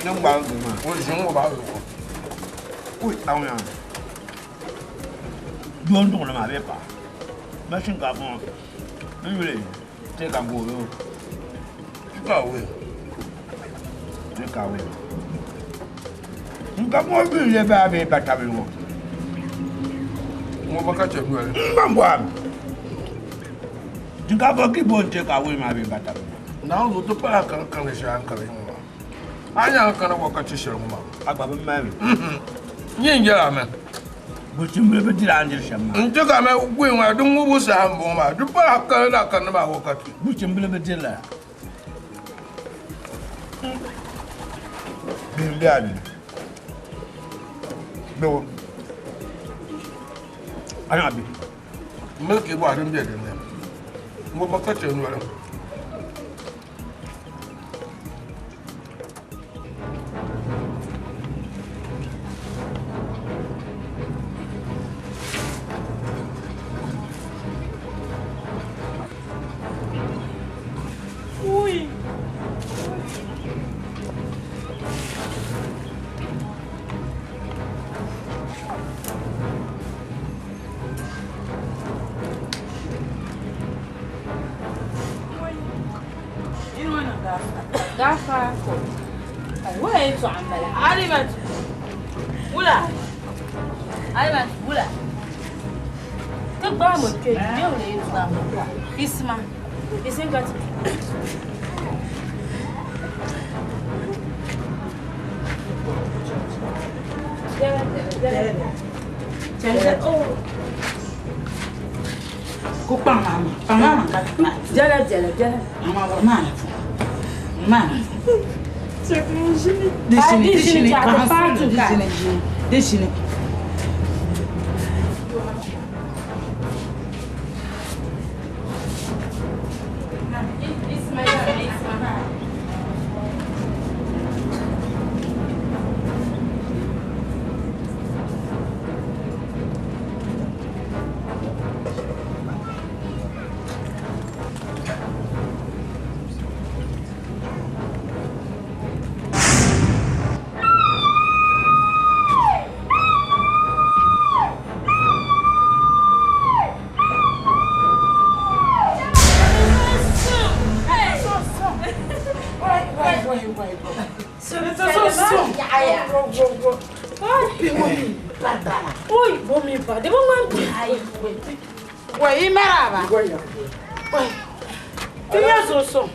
Ni ŋmaa duu maa. O ʒi ŋɔ baa zuɣu. Ui aŋ yaa. Doo n duɣuli maa bee paɣa. Ma shinkaafa ŋɔ. N yuli take and go yo. Take away. Take away. N ka ŋɔ bi le baa bee ba tabili ŋɔ. Ŋɔ ba ka chɛ noli. N gba bɔhim. Shinkaafa ki bo n take away maa bee ba tabili ŋɔ. Naawuni zuɣu ti pala kani kani shɛli a ni kani ŋɔ maa. A nya a ni kana wakati shɛli ŋɔ maa. A gba bi mali mi. Nyɛ n yɛla mi. Buchimbili bi diri a ni diri shɛm maa. N ti ka mi goyi ŋɔ di ŋubu saha n bɔŋɔ maa di pala kani na kani maa wakati. Buchimbili bi diri lala. Bihim bɛ a ni. Bɛ wo. A nya bi. Milki bɔɣa din bɛ dinni. Ŋɔ ba ka chɛ noli. Gaafara ko. Wula yɛltɔɣa m-bala. Alimatu. Wula. Alimatu wula. Ti gbaai mi kpe bɛ wula yɛltɔɣa. Isima. Isinga ti. Ko kpaŋ maa ma kpaŋ maa ma ka Biɛla biɛla biɛla. ma wari maa na fu maa na fu. Di shini di shini di shini di shini. Wai maraba. Ti nyɛ zuɣu suŋ.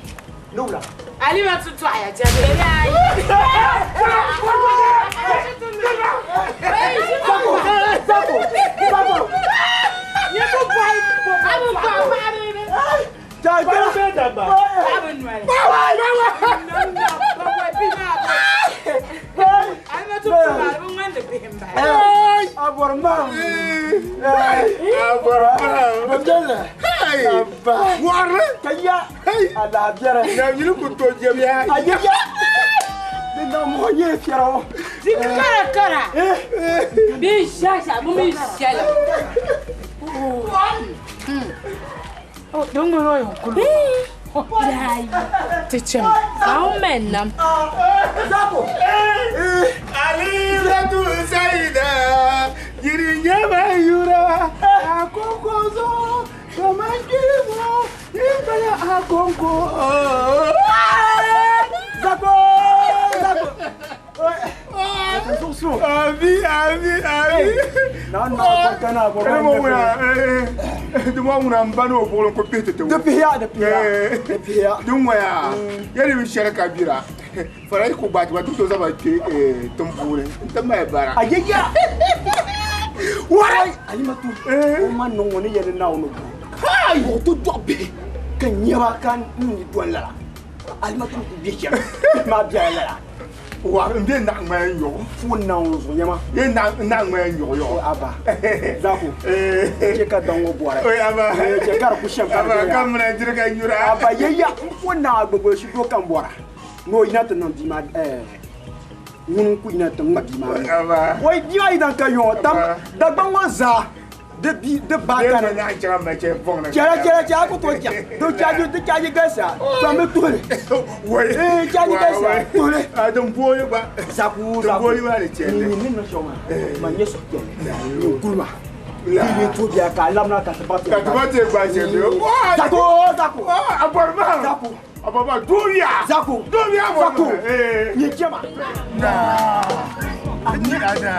Alimatu tɔɣaya jɛbi. Wɔɣiri. Naawuni ku tooi jɛbiya. Kara kara. Bi shasha bu mi shɛla. Aw mɛn nam. Alimatu Saida, yirinyama yura, akokozo, kamakiribo, ibala akonko. Zako! Zako! Abi, abi, abi. Dama ŋuna, dama ŋuna n ba n'o bolo ko pihi tete wo. Di pihiya, di pihiya, di pihiya. Din ŋɔya, yɛli bi shɛli ka bira, fara yi ku gbaati ba ti to zaba kpe tiŋ puuni n ti mali bara. Ayiya! Wari! Alimatu, o ma niŋ ŋɔ ni yɛli Naawuni bu. Kai! O ti dɔɣi bihi ka nyɛba ka n ni doli lala. Alimatu ku bɛ shɛm maa biɛla lala. Wari n bɛ naɣ ŋmaya nyɔɣu. Fo Naawuni zuɣu nyɛma. Ye naɣ ŋmaya nyɔɣu yɔɣu. Aba. Zako. Chɛ ka daŋ ŋɔ bɔra. Oye aba. Chɛ ka di ku shɛm ka di Aba doya. ka mina diri ka nyura. Aba ye ya n fo naa gbogbo shi do kan bɔra. N'o yina ti niŋ bia maa ŋuni n ku yina ti ŋma bia maa. Aba. Oi bia maa yi dan ka yɔŋɔ tam Dagbaŋ ŋɔ zaa di bi di ba Ye kana. ma naɣ chɛŋa ma chɛ fɔŋ ni. Chɛla chɛla chɛla ku tooi chɛ di chaaji di chaaji galisiya to mi tuhili. Wai. Ee chaaji galisiya tuhili. A din booli gba. Zaku Din zaku. booli maa di chɛli. Ni ni niŋ shɛŋa maa ma nyɛ suhupiɛlli ni n kuli ma. Ni to biya ka a labina ka ti ba Ka ti ba ti gba shɛm bi. Zako zako. A bɔri maa. Zako. A bɔri maa doobiya. Zako. Doobiya bɔri Zako. maa. Ni jɛma. Naa. Ni ada.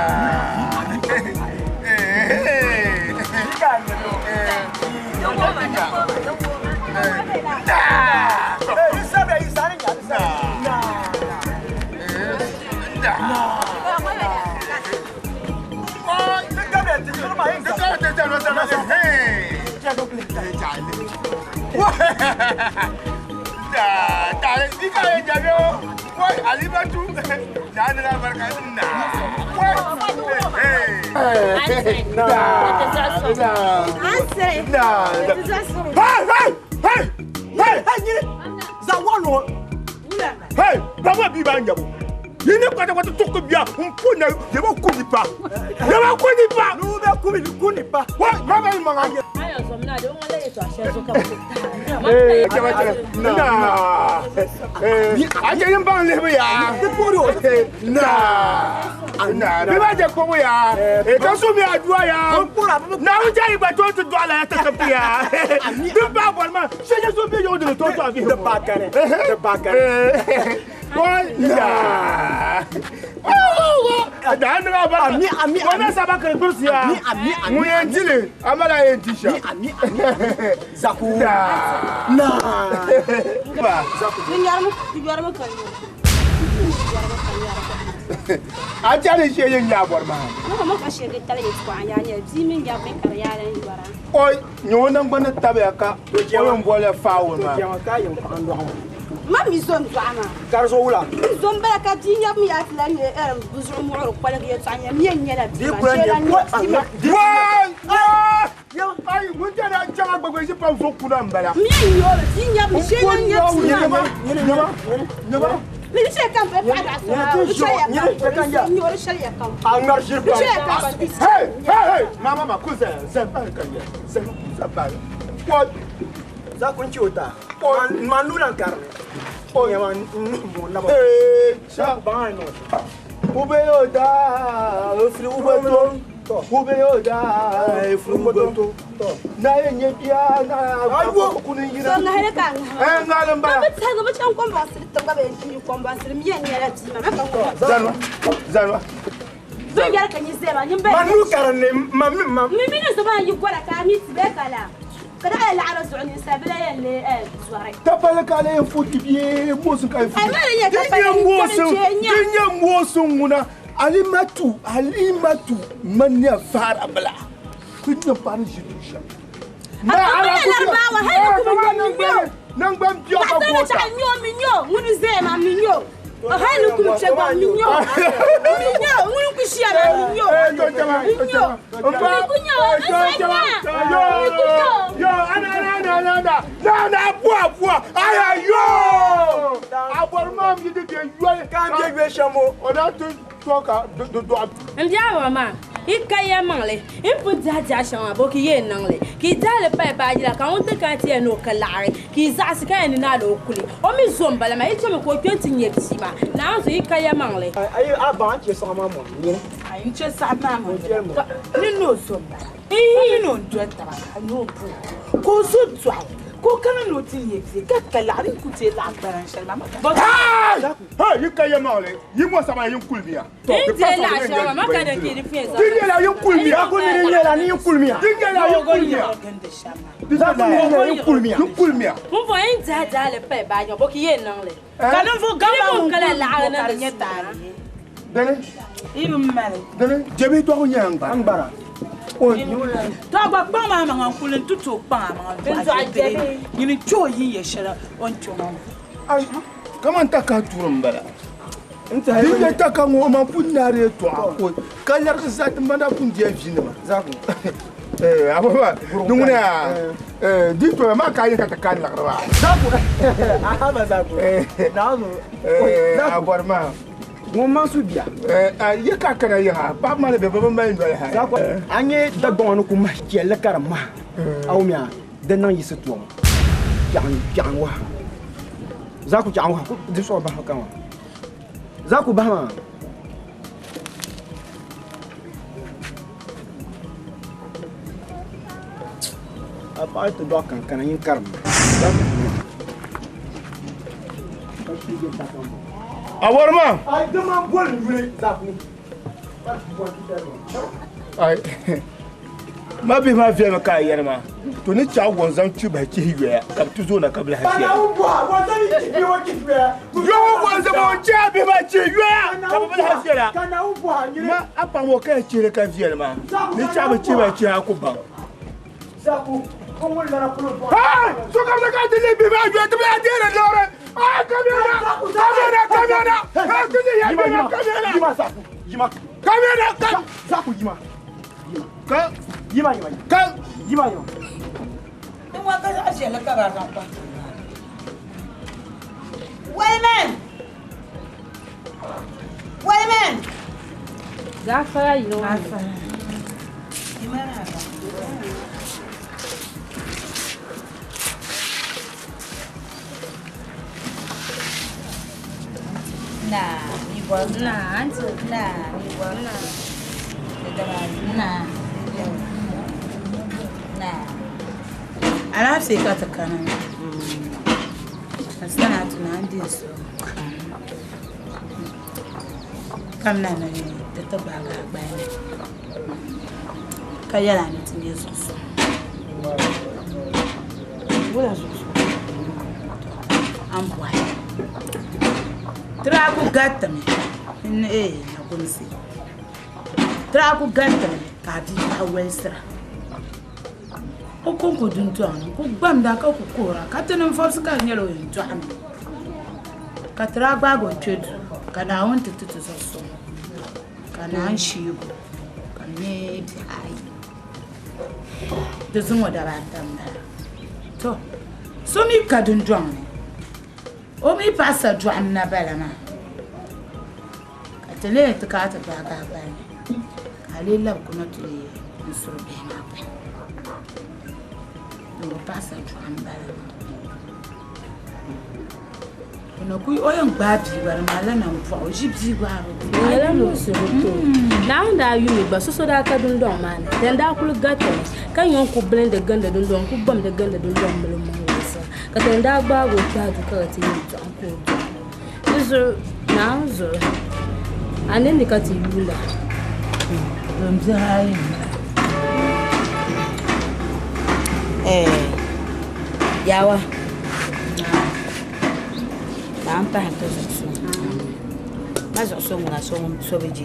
Hey, baba bi ba njabo. Yini kwata kwata tukku biya mpuna yeba kuni pa. Yeba kuni pa. N'u bɛ kuni kuni pa. Wa baba yi manga. A yin baŋ lihibu yaa. Na. Bi ba je kpɔbu yaa. Ka su mi aduwa yaa. Naawuni jɛ yi gba to ti dɔɣila ya ti tibiti yaa. Din ba bɔri maa shɛŋa so bɛ yɔŋ dini to to a vihi. Di ba kani. Di ba kani. Na. Da ni ba ba. Ami ami. Wani saba kiri gbirisi yaa. Ami ami ami. Mun yɛn dili a ma la yɛn di shɛm. Ami ami ami. Zaku. Na. Na. Ba. Zaku. Di yɔrimi ka nyɔri. A chani shee yin nya bɔri maa. Mo mo ka shee tali yɛltɔɣa yaa nyɛ bia mini yaba ka di yaa lan yɔra. Oi, nyɛ o nangbani tabiya ka o yɛn bɔli faawuli maa. Jɛma ka yɛn paɣa n dɔɣi ŋɔ. Ma mi zo n dɔɣi maa. Kari zuɣu wula. N zo n bala ka bia nyabu mi yaa ti lan nyɛ bi zuɣu muɣiri kɔligi yɛltɔɣa nyɛ mi yɛn nyɛla bia maa shee lan nyɛ bia maa. Wai! Ai, ŋun chani a chaŋ a gbagba ʒi pam so kuna n bala. Mi yɛn nyɛ o mi bia nyabu mi shee lan nyɛ bia maa. Nyɛma, nyɛma, Mi shee kam bɛ paɣa dɔɣi so maa, di shɛli ya kam, nyɛ di shɛli ya kam. A ŋmari ʒiri Di pam. shɛli ya kam. Hey, hey, hey! Mama, ma, ku zaya, zaya bahi ka nyɛ, zaya, zaya bahi. Oi! Zaku n chɛ o taa. Ma nuu lan karili. Nyɛma n nuhi mo naba. Hey, cha. Baŋ a ni niŋ shɛm. Ube yo da, ofiri ube to. Ube yo da, ofiri ube to. Na ye nye bia na Ayiwo. kuni So yira. ŋahili ka a ŋahi. Eh, ŋalim Ma bala. bi tɛhigi bi chaŋ kɔmbɔŋsili tiŋa bee n-ʒi kɔmbɔŋsili mi yɛn nyɛla bia maa, ma ka ŋɔ. Zanwa, zanwa. Bin yɛri ka nyi zaya maa, nyin bɛ. Ma nuu karili ma mi ma. Mi mini zuɣu maa yi gola ka a mi ti bee ka la. Ka daa yɛ laɣiri zuɣu ninsal bila yɛn lee zɔri. Tapali ka ale futi bie mosin ka futi. Ai, ma di nyɛ tapali, Din nyɛ mosin, n chɛ nya. din nyɛ mosin ŋuna. Alimatu, alimatu mania fara bala. Kun nyɛ paɣa ʒi du shɛm. A pa mi laribawa, hali ni kuma mi nyo. Nangban biɔ ka Paɣa sani goota. chaɣa nyo mi nyo, ŋuni zaya maa mi nyo. Hali ni kuma chɛ gba mi nyo. Mi nyo, ŋuni ku ʒiya maa mi nyo. Eh, to jama, Mi to nyo. jama. Mba, Mi ku nyo, eh, n to sa jama. nya. Yo, Mi ku nyo. yo, ana, ana, ana, ana, ana. Na, na, bua, bua. Aya, yo. A bɔri maa mi di bɛ yɔli. Ka n bɛ yɔli shɛm o. O na ti to ka do do N biɛɣu maa i ka ya maŋli n pun dihi diɛhi shɛŋa bo ka i yɛn niŋli ka i dahali payi baaji la ka ŋun ti kana ti yɛn ni o ka laɣari ka i zaɣasi ka yɛn ni naa la o kuli o mi zo n bala maa i chɛmi ka o kpɛ ti nyɛ bia maa naanzu i ka ya maŋli. Ayi a baŋ a chɛ saɣa maa mɔni nyini. Ayi n chɛ saɣa maa mɔni ni ni o zo n bala Ihi. ni o doli taba ka ni o bu ka o zo dɔɣu ka o kana ni o ti nyɛ bia ka ka laɣari n ku ti laɣa gbana shɛli maa ma ka. Hey! Hey, yi ka ya maŋli. Yi mo sama yin kulmiya. N diɛ laɣa shɛŋa maa ma ka din ka i di fiɛ Di nyɛla yin kulmiya. Zaku ni di nyɛla ni yin kulmiya. Di nyɛla yin kulmiya. Zaku ni di nyɛla yin kulmiya. Yin kulmiya. N fɔ n dihi dahali payi baaji maa bo ka i yɛn niŋli. Ka ninvuɣu gamba Ni ŋun kala kuli laɣari ka di niŋdi nyɛ sua. taali. Dene, I bi mali. dene, jebi dɔɣu nyɛ n gbara. N gbara. To a gba kpaŋ maa maŋa n kuli n ti tooi kpaŋ a maŋa N dɔɣi jɛbi. Nyini kpɛ o yin yɛ shɛli o ni kpɛ ŋɔ. Ai, kaman ta ka turi n bala. N tiɛhi Din nyɛ ta ka ŋɔ ma pun naari yɛltɔɣa ko ka lɛrigi zaa ti mana pun diya vinima. Zaku. Eh, ababa, ni ŋuna eh, di toya maa ka yin ka ti ka laɣiri ba. Zaku. Aha ba Zaku. Naanzu. Eh, a Zaku. bɔri maa. Ŋun man su bia. Eh, a yi ka kana yiŋa, paɣaba maa ni bɛ bi mali noli ha. Zaku. A nyɛ Dagbaŋ ni ku mahi chɛlli ka di mahi. A wumya di niŋ yiɣisi tuɣu. Kpiɛɣu kpiɛɣu waha. Zaku kpiɛɣu waha di sɔɣu bahi ka maa. Zaku bahi maa. A paɣa ti dɔɣi kankana yin karim. Zaku. A bɔri maa. Ai di man boli n yuli Zaku. Ai. Ma bihi maa viɛlmi ka a yɛri maa. To ni chaɣ wɔnzam chi bahi chihi yoya ka bi ti zoona ka bi lahi Bana viɛla. ŋun bɔha wɔnzam yi chihi bee o chihi yoya. Yɔŋɔ wɔnzam o n chaɣ bihi maa chihi yoya ka bi bi lahi viɛla. Ka Naawuni bɔha nyini. Ma a paɣa ŋɔ ka ya chihili ka viɛli maa. Ni chaɣ bi chihi bahi chihi a ku baŋ. Zaku ko ŋun lana polo dɔɣi. Hey! Sokam na ka ti lihi bihi maa yoya ti bi lahi deeri liɣiri. Ah, kamiyana! Kamiyana! Kamiyana! Hey, ti lihi ya bihi maa kamiyana! Yima Zaku yima. Kamiyana! Kam! Zaku yima. Ka! Yima yima. Ka! Yima yima. Ni ŋɔ ka zaɣ viɛlli ka ba zaŋ kpa. Waliman! Waliman! Gafara yi ŋɔ. Naa mi bɔri. Naa anti. Naa mi bɔri. Naa. Di dabaayi. Naa. Naa. Alaafee ka ti kana ka sana ti naan di so kamina ni ti ti gbaagi a gbali ni ka yɛla ni ti nyɛ zuɣusuŋ. Wula zuɣusuŋ? An bɔhi. Ti daa ku garitimi n ee Nagumsi. Ti daa ku garitimi ka a bia paɣa walisira. O kɔŋko duntɔŋ ni n-ku gbamda ka ku kuhira ka ti niŋ fɔbisi ka di nyɛla o yɛn dɔɣimi. Ka ti daa gbaagi o kpe duu ka Naawuni ti ti ti zuɣusuŋ ka Naa sheeg o ka di nyɛ bihi ayi. Di zuŋɔ daba ata m-bala. To, so mi ka dundɔŋ ni, o mi paɣa sa dɔɣim na bala maa. Ka ti leei ti kana ti gbaagi a gbali ni ka a lee labi kuna ti leei n-suri bihi maa gbali. Din bi paɣa sa dɔɣim bala maa. O na kuli o yɛn gbaai bia gba di malila nambɔɣu o ʒi bia gbaabu. Di nyɛla muɣisigu ti o. Naawuni daa yumi gba so so daa ka dundɔŋ maa ni. Dɛn daa kuli garitimi ka nya o ni ku bilindi gindi dundɔŋ n-ku gbamdi gindi dundɔŋ mili m-maŋ wolisa. Ka dɛn daa gbaagi o kpɛhi duu ka di ti yɛn dɔɣim ka o dɔɣi. Di zuɣu Naawuni zuɣu a ninni ka ti yuunda. Din bihi ayi m-bala. Yawa. Naa n pahi ti zuɣusuŋ. Ma zuɣusuŋ ŋuna so bi je.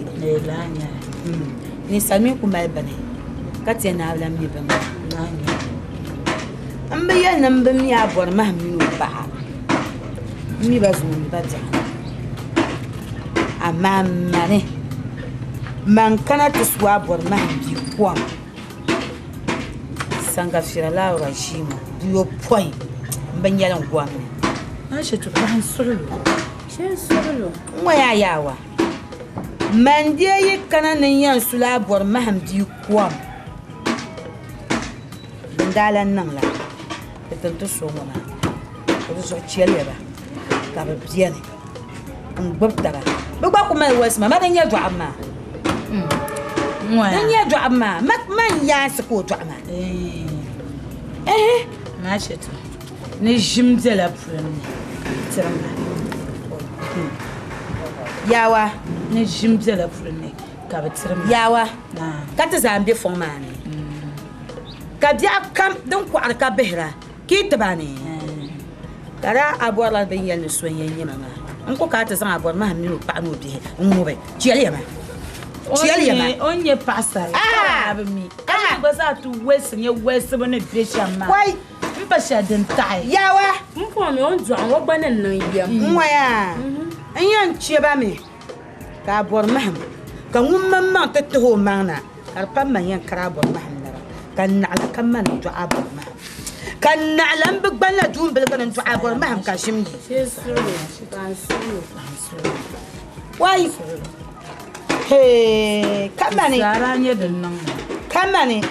Ninsal mi ku mali bini ka ti ni a bi lahi mi bini maa. M bi yɛli ni m bi mi a bɔri mahim mini o paɣa. M mi ba zuŋɔ mi ba biɛɣu. Amaa m mani man kana ti su a bɔri mahim bia kom. Sangafira laawura ʒiima buyopɔin m-bi nyɛli n gom ni. Aishatu paɣa n suɣili o. Shee n suɣili o. N ŋɔ yaa yaawa. Man dee yi kana ni n yɛn su la bɔri mahim bia kom. Din daa lan niŋ la, di ti n ti so ŋɔ maa. O di zuɣu chɛliya ba ka bɛ beni n-gbubi taba. Bɛ gba ku mali walisima, ma din nyɛ dɔɣibu maa. Din nyɛ dɔɣibu maa, ma n-yaansi ka o dɔɣi ma. Ɛhɛ. Aishatu, ni ʒim bela puli ni ka bɛ tiri ma. Yawa. Ni ʒim bela puli ni ka bɛ tiri ma. Yawa, ka ti zaa m-be fɔŋ maa ni, ka biɛɣu kam din kɔɣiri ka bihira ka yi ti ba ni. Ka daa a bɔrila bɛ ni yɛli ni so n-yɛn nyɛ ma maa, n ku ka a ti zaŋ a bɔri mahim mini o paɣa ni o bihi n-ŋubi. Chɛliya ma! Chɛliya ma! O ni nyɛ paɣisarili ka daa bi mi, ka mi gba zaa ti wolisi nyɛ wolisibu ni be shɛm maa. Wai! M pa shɛli din taɣi. Yawa! M pɔmi o ni dɔɣim o gba ni niŋ yɛm. N ŋɔya, n yɛn chɛ ba mi ka a bɔri mahim, ka ŋun maŋmaŋ ti tihi o maŋ na, ka di pa man yɛn kari a bɔri mahim naba, ka naɣila ka man n-dɔɣi a bɔri mahim. Ka naɣila m bi gbanila duumbiliga ni n-dɔɣi a bɔri mahim ka ʒim yi. Wai! Hee! Ka mani! Ka mani!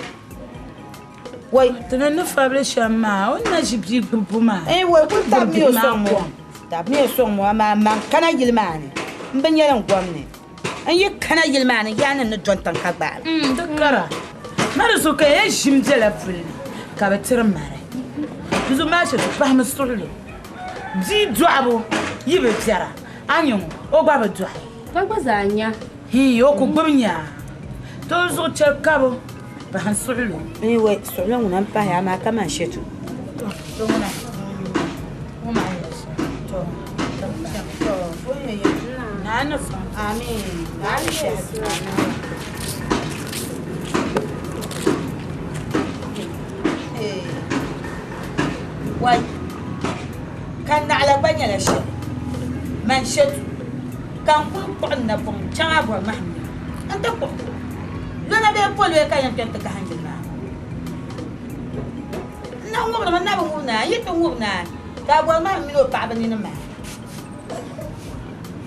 Wai! Ti ni ni fabili shɛm maa, o ni na ʒi bia gbubbu maa. Ee, wai kuli tabi mi o sɔŋ mo. Tabi mi o sɔŋ mo, amaa man kana yili maa ni, m bi nyɛli n gom ni. N yi kana yili maa ni, yaa ni n ni dɔni tiŋ ka gbaai li. Di kara. Ma di zuɣu ka ya ʒim bela puli ni ka bɛ tiri mari. Di zuɣu maa shɛli pahimi suɣilo. Bia dɔɣibu yi bi biɛra, a nya ŋɔ, o gba bi dɔɣi. Ka gba zaa nya. Hii, o ku gbubi nya. Ti o zuɣu chɛ ka bɛ pahi suɣilo. Anyway, suɣilo ŋuna m-pahi amaa ka man she tu. To, to ŋuna. Ŋɔ maa yɛli shɛm. To, to, to. Naa ni sɔŋ. Amin. Naa ni shɛhi. Amin. Wai, ka naɣila gba nyɛla shɛli man she tu. Ka n kul kpuɣi n napɔŋ chaŋ a bɔri mahim ni nti kpuɣi lɔna bee pɔloya ka yɛn kpɛm ti kahi n yili maa. N na ŋubirimi, n na bi ŋubi naai, n yi ti ŋubi naai, ka a bɔri mahim mini o paɣiba nini maa.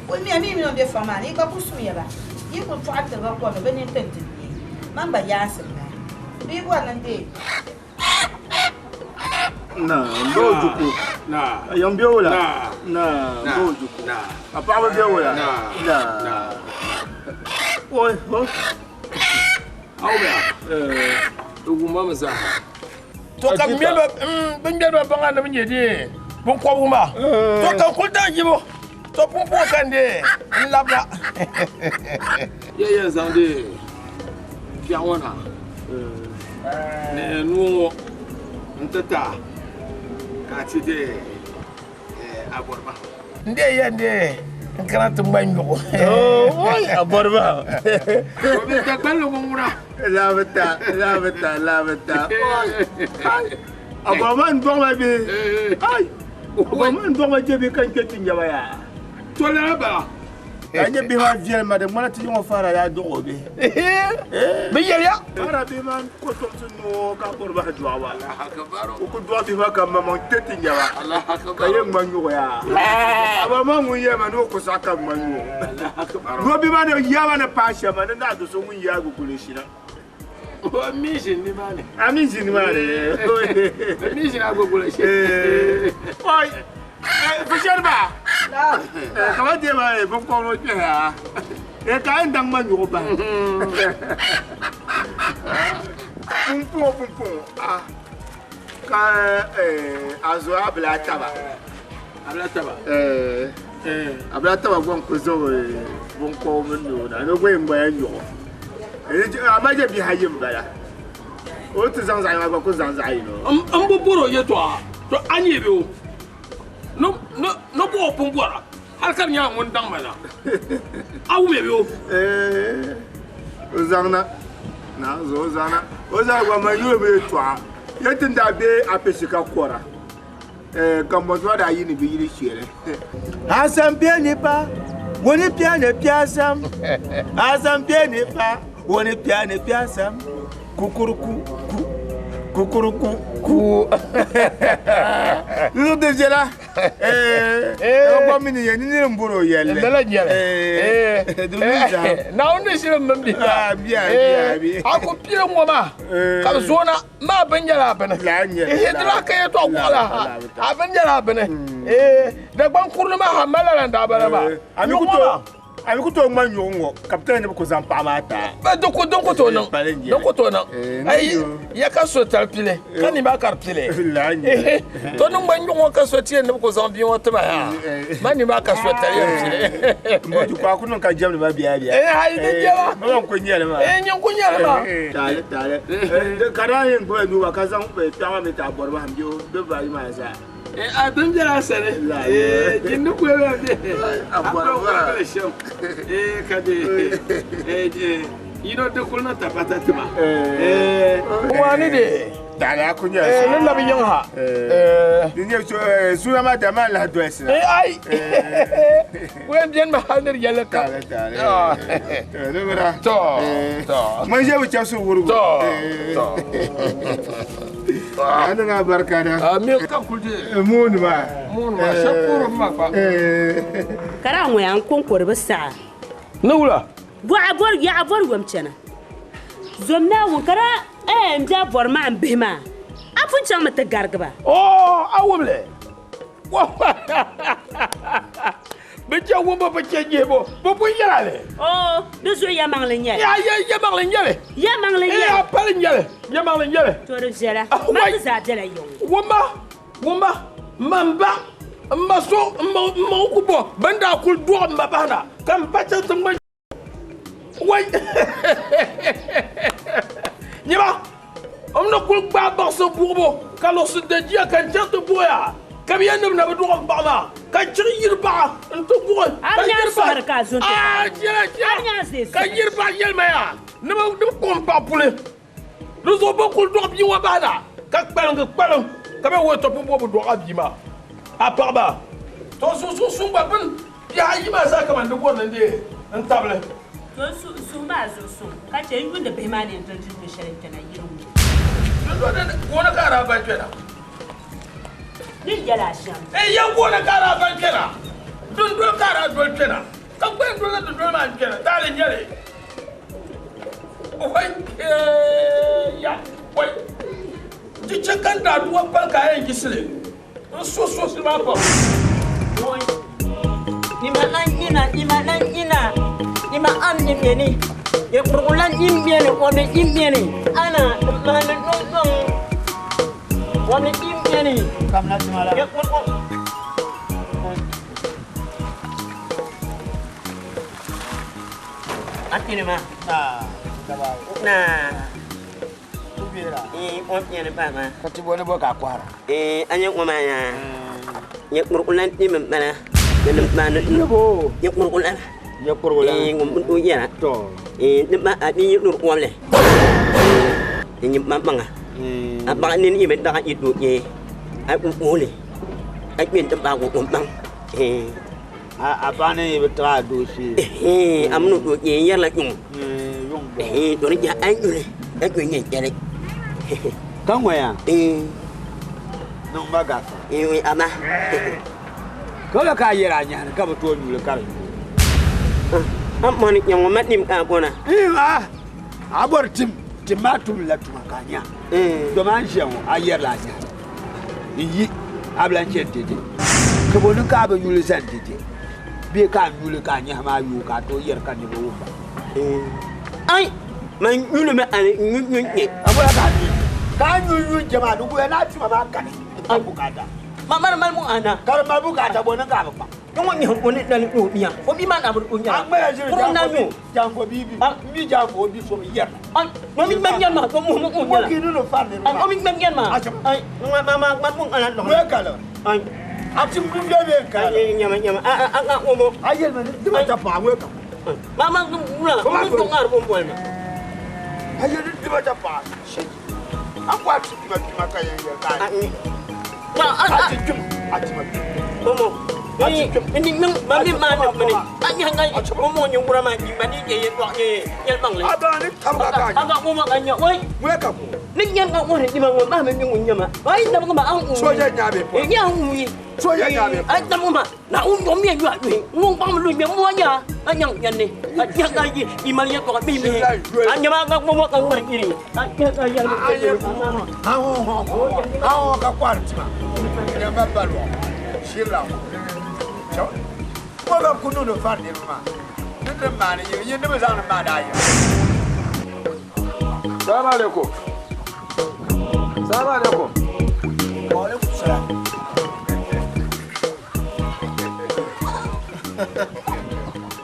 Kul miya mi mini o ni be fɔŋ maa ni, yi gba kul sumiya ba, yi kul tɔɣiri tiri ba kom ni bɛ nini ti di neei. Man gba yaansi m-bala. Bɛ yi bɔri ni n deei. Na, n ba Ojukwu. Na. A yɛm be wula? Na. Na, n ba Ojukwu. A paɣaba be wula? Na. Na. Oi, ho. Aw bɛ a? Wumma mi zaa. To ka ŋmɛriba bin ŋmɛriba baŋa ni bi nyɛ dee binkɔbigu maa to ka n kuli daŋ yibu to pumpɔŋ ka n dee n labina. Yɛ yɛn zaŋ dee piɛɣu ŋɔ na ni nuu ŋɔ n ti ta ka a ti dee a bɔriba. N dee yɛn dee n kana ti ŋma nyuɣu. Oi, a bɔriba. O bɛ Dagbanli ŋɔ ŋuna. Labita, labita, labita. Oi, ai. A bɔriba n dɔɣima bɛ. Ai. A bɔriba n dɔɣima je bɛ ka n kpɛ ti nyɛba yaa. To lala bala. Ka nyɛ bihi maa viɛli ma di ŋmana ti yiŋɔ faara yaa dɔɣi o bihi. Bɛ yɛliya. Faara bihi maa kotomsi noo ka bɔri bahi dɔɣi ba. O ku dɔɣi bihi maa ka maŋmaŋ kpɛ ti nyɛba. Ka yɛn ŋma nyuɣu yaa. A ba maa ŋun yɛli ma ni o ku saɣi ka ŋma nyuɣu. Noo bihi maa ni yaa maa ni paai shɛm maa ni naai do so ŋun yaagi kuli shina. O mi ʒini nimaani. A mi ʒini nimaani. O mi ʒini agogo shee. Oi. Fushɛri ba. Kama deei ma binkɔbiri ŋɔ kpɛhi a. Ka a yɛn daŋ ma nyuɣu bahi. Pumpɔŋɔ pumpɔŋɔ a ka a zo a bila taba. A bila taba. A bila taba gba n ku zaŋ binkɔbigu mini noo na ni o gba yɛn ŋmaya nyuɣu. A ma je bihi ayi n bala. O ti zaŋ zaɣ yini a gba ku zaŋ zaɣ yino. N bi bɔri o yɛltɔɣa to a nyɛ bɛ o. No bɔ o pun bɔra hali ka di nyɛla ŋun daŋ ma na a wumya bɛ o. O zaŋna na zo o zaŋna o zaŋ gba ma yuli bi yɛltɔɣa yɛ ti ni daa be apɛsi ka kɔra ka mɔzuma daa yi ni bi yili shɛli. Asam bɛ ni pa woni pia ni pia sam Asam bɛ ni pa woni pia ni pia sam kukuruku ku kukuruku ku. Nunu di viɛla ka gba mi ni yɛ ni niri n bɔri o yɛlli. Lala nyɛli. Naawuni ni shiri min bihi maa. A ku pili ŋɔ maa ka bi zoona maa bini nyɛla a bini. Di lahi ka yɛltɔɣa kuɣa ha a bini nyɛla a bini. Dagbaŋ kurili maa ha mali lala n daa bala maa. A mi ku tooi ŋma nyuɣu ŋɔ ka bi tali ni bi ku zaŋ paɣa maa taai. Din ku tooi niŋ din ku tooi niŋ ayi ya ka so tali pili ka ni maa ka di pili to ni ŋma nyuɣu ŋɔ ka so ti yɛn ni bi ku zaŋ bia ŋɔ tima yaa ma ni maa ka so tali yɛn pili. Mboju kwa ku niŋ ka jɛmdi ma biya biya. Ayi di jɛma. Ma ban ku nyɛli maa. Nyin ku nyɛli maa. Taali taali ka daa yɛn gbubi nuu ka zaŋ kpɛɣu maa mi ti a bɔri maham bɛ bɛ baaji maa zaa. A bin biɛla sani jinni kuli bɛ bɛ a bɔri bɔri shɛm ka de yino di kuli na tabata tima wani de taali a ku nyɛli ni labi yiŋ ha di nyɛ suna maa da maa lahi dolisi na ai wɛn biɛni ma hali ni di yɛlli kam taali taali to to ŋman ʒe bi chɛbisi wurigu to to Ana na barka da. Amin ka kuli Muni ma. Muni ma shakuru ma fa. Kara ŋɔ yan konkori bi saɣa. Ni wula. Bɔɣa bɔri yaɣa bɔri yom chana. Zom Naawuni kara n bia bɔri maa n bihi maa. A pun chaŋ mi ti garigi ba. Oo a wumli. Bi chɛ wumbu bi chɛ nyebu bi pun yɛla li. Oo di zuɣu yɛmaŋli n nyɛli. Ya yɛmaŋli n nyɛli. Yɛmaŋli n nyɛli. A pali n nyɛli yɛmaŋli n nyɛli. To di viɛla maa ti zaa bɛla yiŋ. Wumba wumba ma n ba n ma so n ma ku bɔ bin daa kuli dɔɣi n ma bahi na ka n ba chaŋ ti ŋma wai nyɛba n ni kuli gbaai baɣasi buɣubu ka luɣusi dajiya ka n chaŋ ti buɣuya ka bi yɛn ni bi na bi dɔɣi n paɣa maa ka n chiɣi yiri baɣa n ti buɣi ka yiri baɣa ka yiri baɣa yɛlima yaa ni bi kɔŋ n paɣa puli di zuɣu bi kuli dɔɣi bia ŋɔ bahi na ka kpalingi kpalim ka bɛ wo tɔpu bo bi dɔɣi a bia maa a paɣa maa to sunsuun gba bin bihi ayi maa zaa kaman di bɔri ni n deei n tabili. To n suhu maa zuɣu suŋ ka chɛ n yuundi bihi maa ni yɛn doli dundoli shɛli n kpɛna yiri ŋɔ. Dundoli gooni ka a daa ba kpɛna. Ni yɛli a shɛm. Ya gooni ka a daa ba kpɛna. Dundoli ka a daa doli kpɛna. Ka gba yɛn dolila dundoli maa n kpɛna taali nyɛli. Wai ya wai. Ti chɛ ka n daadua pali ka a yɛn yiɣisi li. N suhu suɣisili maa pam. Ima an ina, ima an ina, ima an imeni. Ye kurgulan imeni, wani imeni. Ana mani nong wani imeni. Kamna timala. Ye kurgu. Atini ma. Na. Na. Kubira. Eh, on yene ba ma. Ka ti boni bo ka kwara. Eh, anya ngoma ya. Ye kurgulan imeni mana. Ye mani. Yebo. Ye kurgulan. Ye kurgulan. Eh, ngom u yena. To. Eh, ni ma ni nur wamle. Ni ma manga. A ba ni ni me da i du ye. A u u le. A mi ta ba ko bang. Eh. A ba ni bi tra do shi. Eh, am nu du ye yar la yung. Yung. Eh, do ni ya an yu le. A yu nye ya le. Kan wa ya? Eh. Nong ma ga fa. Eh, ama. Ko la ka yera nya ka ba to nyu le ka. Am mo ni nyong ma nim ka bona. Eh, ma. A bor tim tim ma tum la tuma ka nya. Eh. Do man je a yer la nya. Yi ablan che tete. Ko bo ni ka ba nyu le san tete. Bi ka nyu le ka nya ma yu ka to yer ka ni bo ba. Eh. Ai, man nyu le ma ani nyu nyu nye. A bo la ka nyu. Ka nyu nyu jama du ko na tuma ma ka ni. Ka bukata. Ma ma ma mu ana. Kar ma bukata bo ni ka ba. Yongo ni ho ni dal do biya. O bi ma na bu nya. An gbaya jiri Kuro na nyu. Janfo bibi. Mi janfo bi so mi yer. Ai, ma mi ma nya ma ko mu mu Mo ki nu no fa ni. Ai, o mi ma nya ma. Ai, ma ma ma ma mu ana lo. Mo ka lo. Ai. A ti mu bi be ka. Ai, nya ma nya ma. A a a o mo. A yel ma ni ma ta pa mo ka. Ma ma mu la. Mu to ngar bo bo ma. A yel ni ma ta pa. Shi. An kwa ti ma ti ma ka yen yer ka. Ma a a ti jum. A ti ma. Mo mo. Ni ni ma mi ma ni ni. A nya nga mo mo nyu kura ma ni ma ni ye ye to ye ye bang le. A ba ni tam ka ka. A ga mo ma ka nya oi. Mo ka ko. Ni nya nga mo ni ma mo ma mi ngu nya ma. Ai da ma an u. So ya nya be po. Nya u yi. So ya nya be. Ai da ma na u yo mi yu yu. Ngu bang lu mi mo nya. A nya nya ni. A nya ga yi i ma nya to ka mi mi. A nya ma ga mo mo ka ngari ni. A nya ga ya. A ho ho ho. A ho ka kwa ti ma. Nya ma ba lo. Shila. Mo ka kunu no fa ni ma. Ni de ma ni yi ni ba za ma da yi. Salaam alaikum. Salaam alaikum. Wa alaikum salam.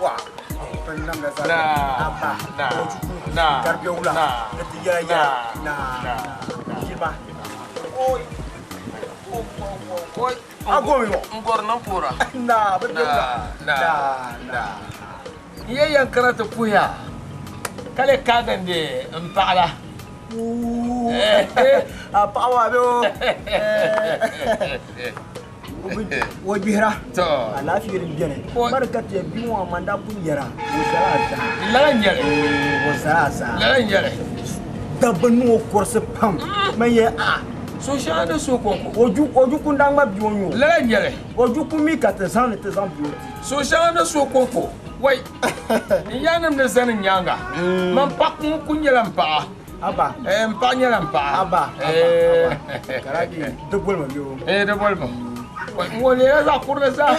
Wa. Na. Na. Na. Tarbiya Na. Ya ya. Na. Shima. Oi. Oi. Ago mi mo. Ngor nan pora. Na, ba Na. Na. Ye yankara ta puya. Kale ka gande n paɣala. A paɣa waa be o. O gbihira. To. Alaafee din beni. Mari ka tiya bi ŋɔ man daa pun yɛra. O zara a zaa. Lala n yɛli. O zara a zaa. Lala n yɛli. Dabba niŋ o kɔrisi pam. Man yɛ a. So shɛŋa ni so konko. O ju kun daa ŋma bi o nyo. Lala n yɛli. O ju kun mi ka ti zaŋ ni ti zaŋ bi o ti. So shɛŋa ni so konko. Wai. N yaanima ni zani n nyaanga. Man paɣa kun ku nyɛla n paɣa. Aba. Eh, n paɣa nyɛla n paɣa. Aba. Eh. Karaki di bolima bi o. Eh, di bolima. Wai, n ŋɔ leela zaɣ kurili zaa.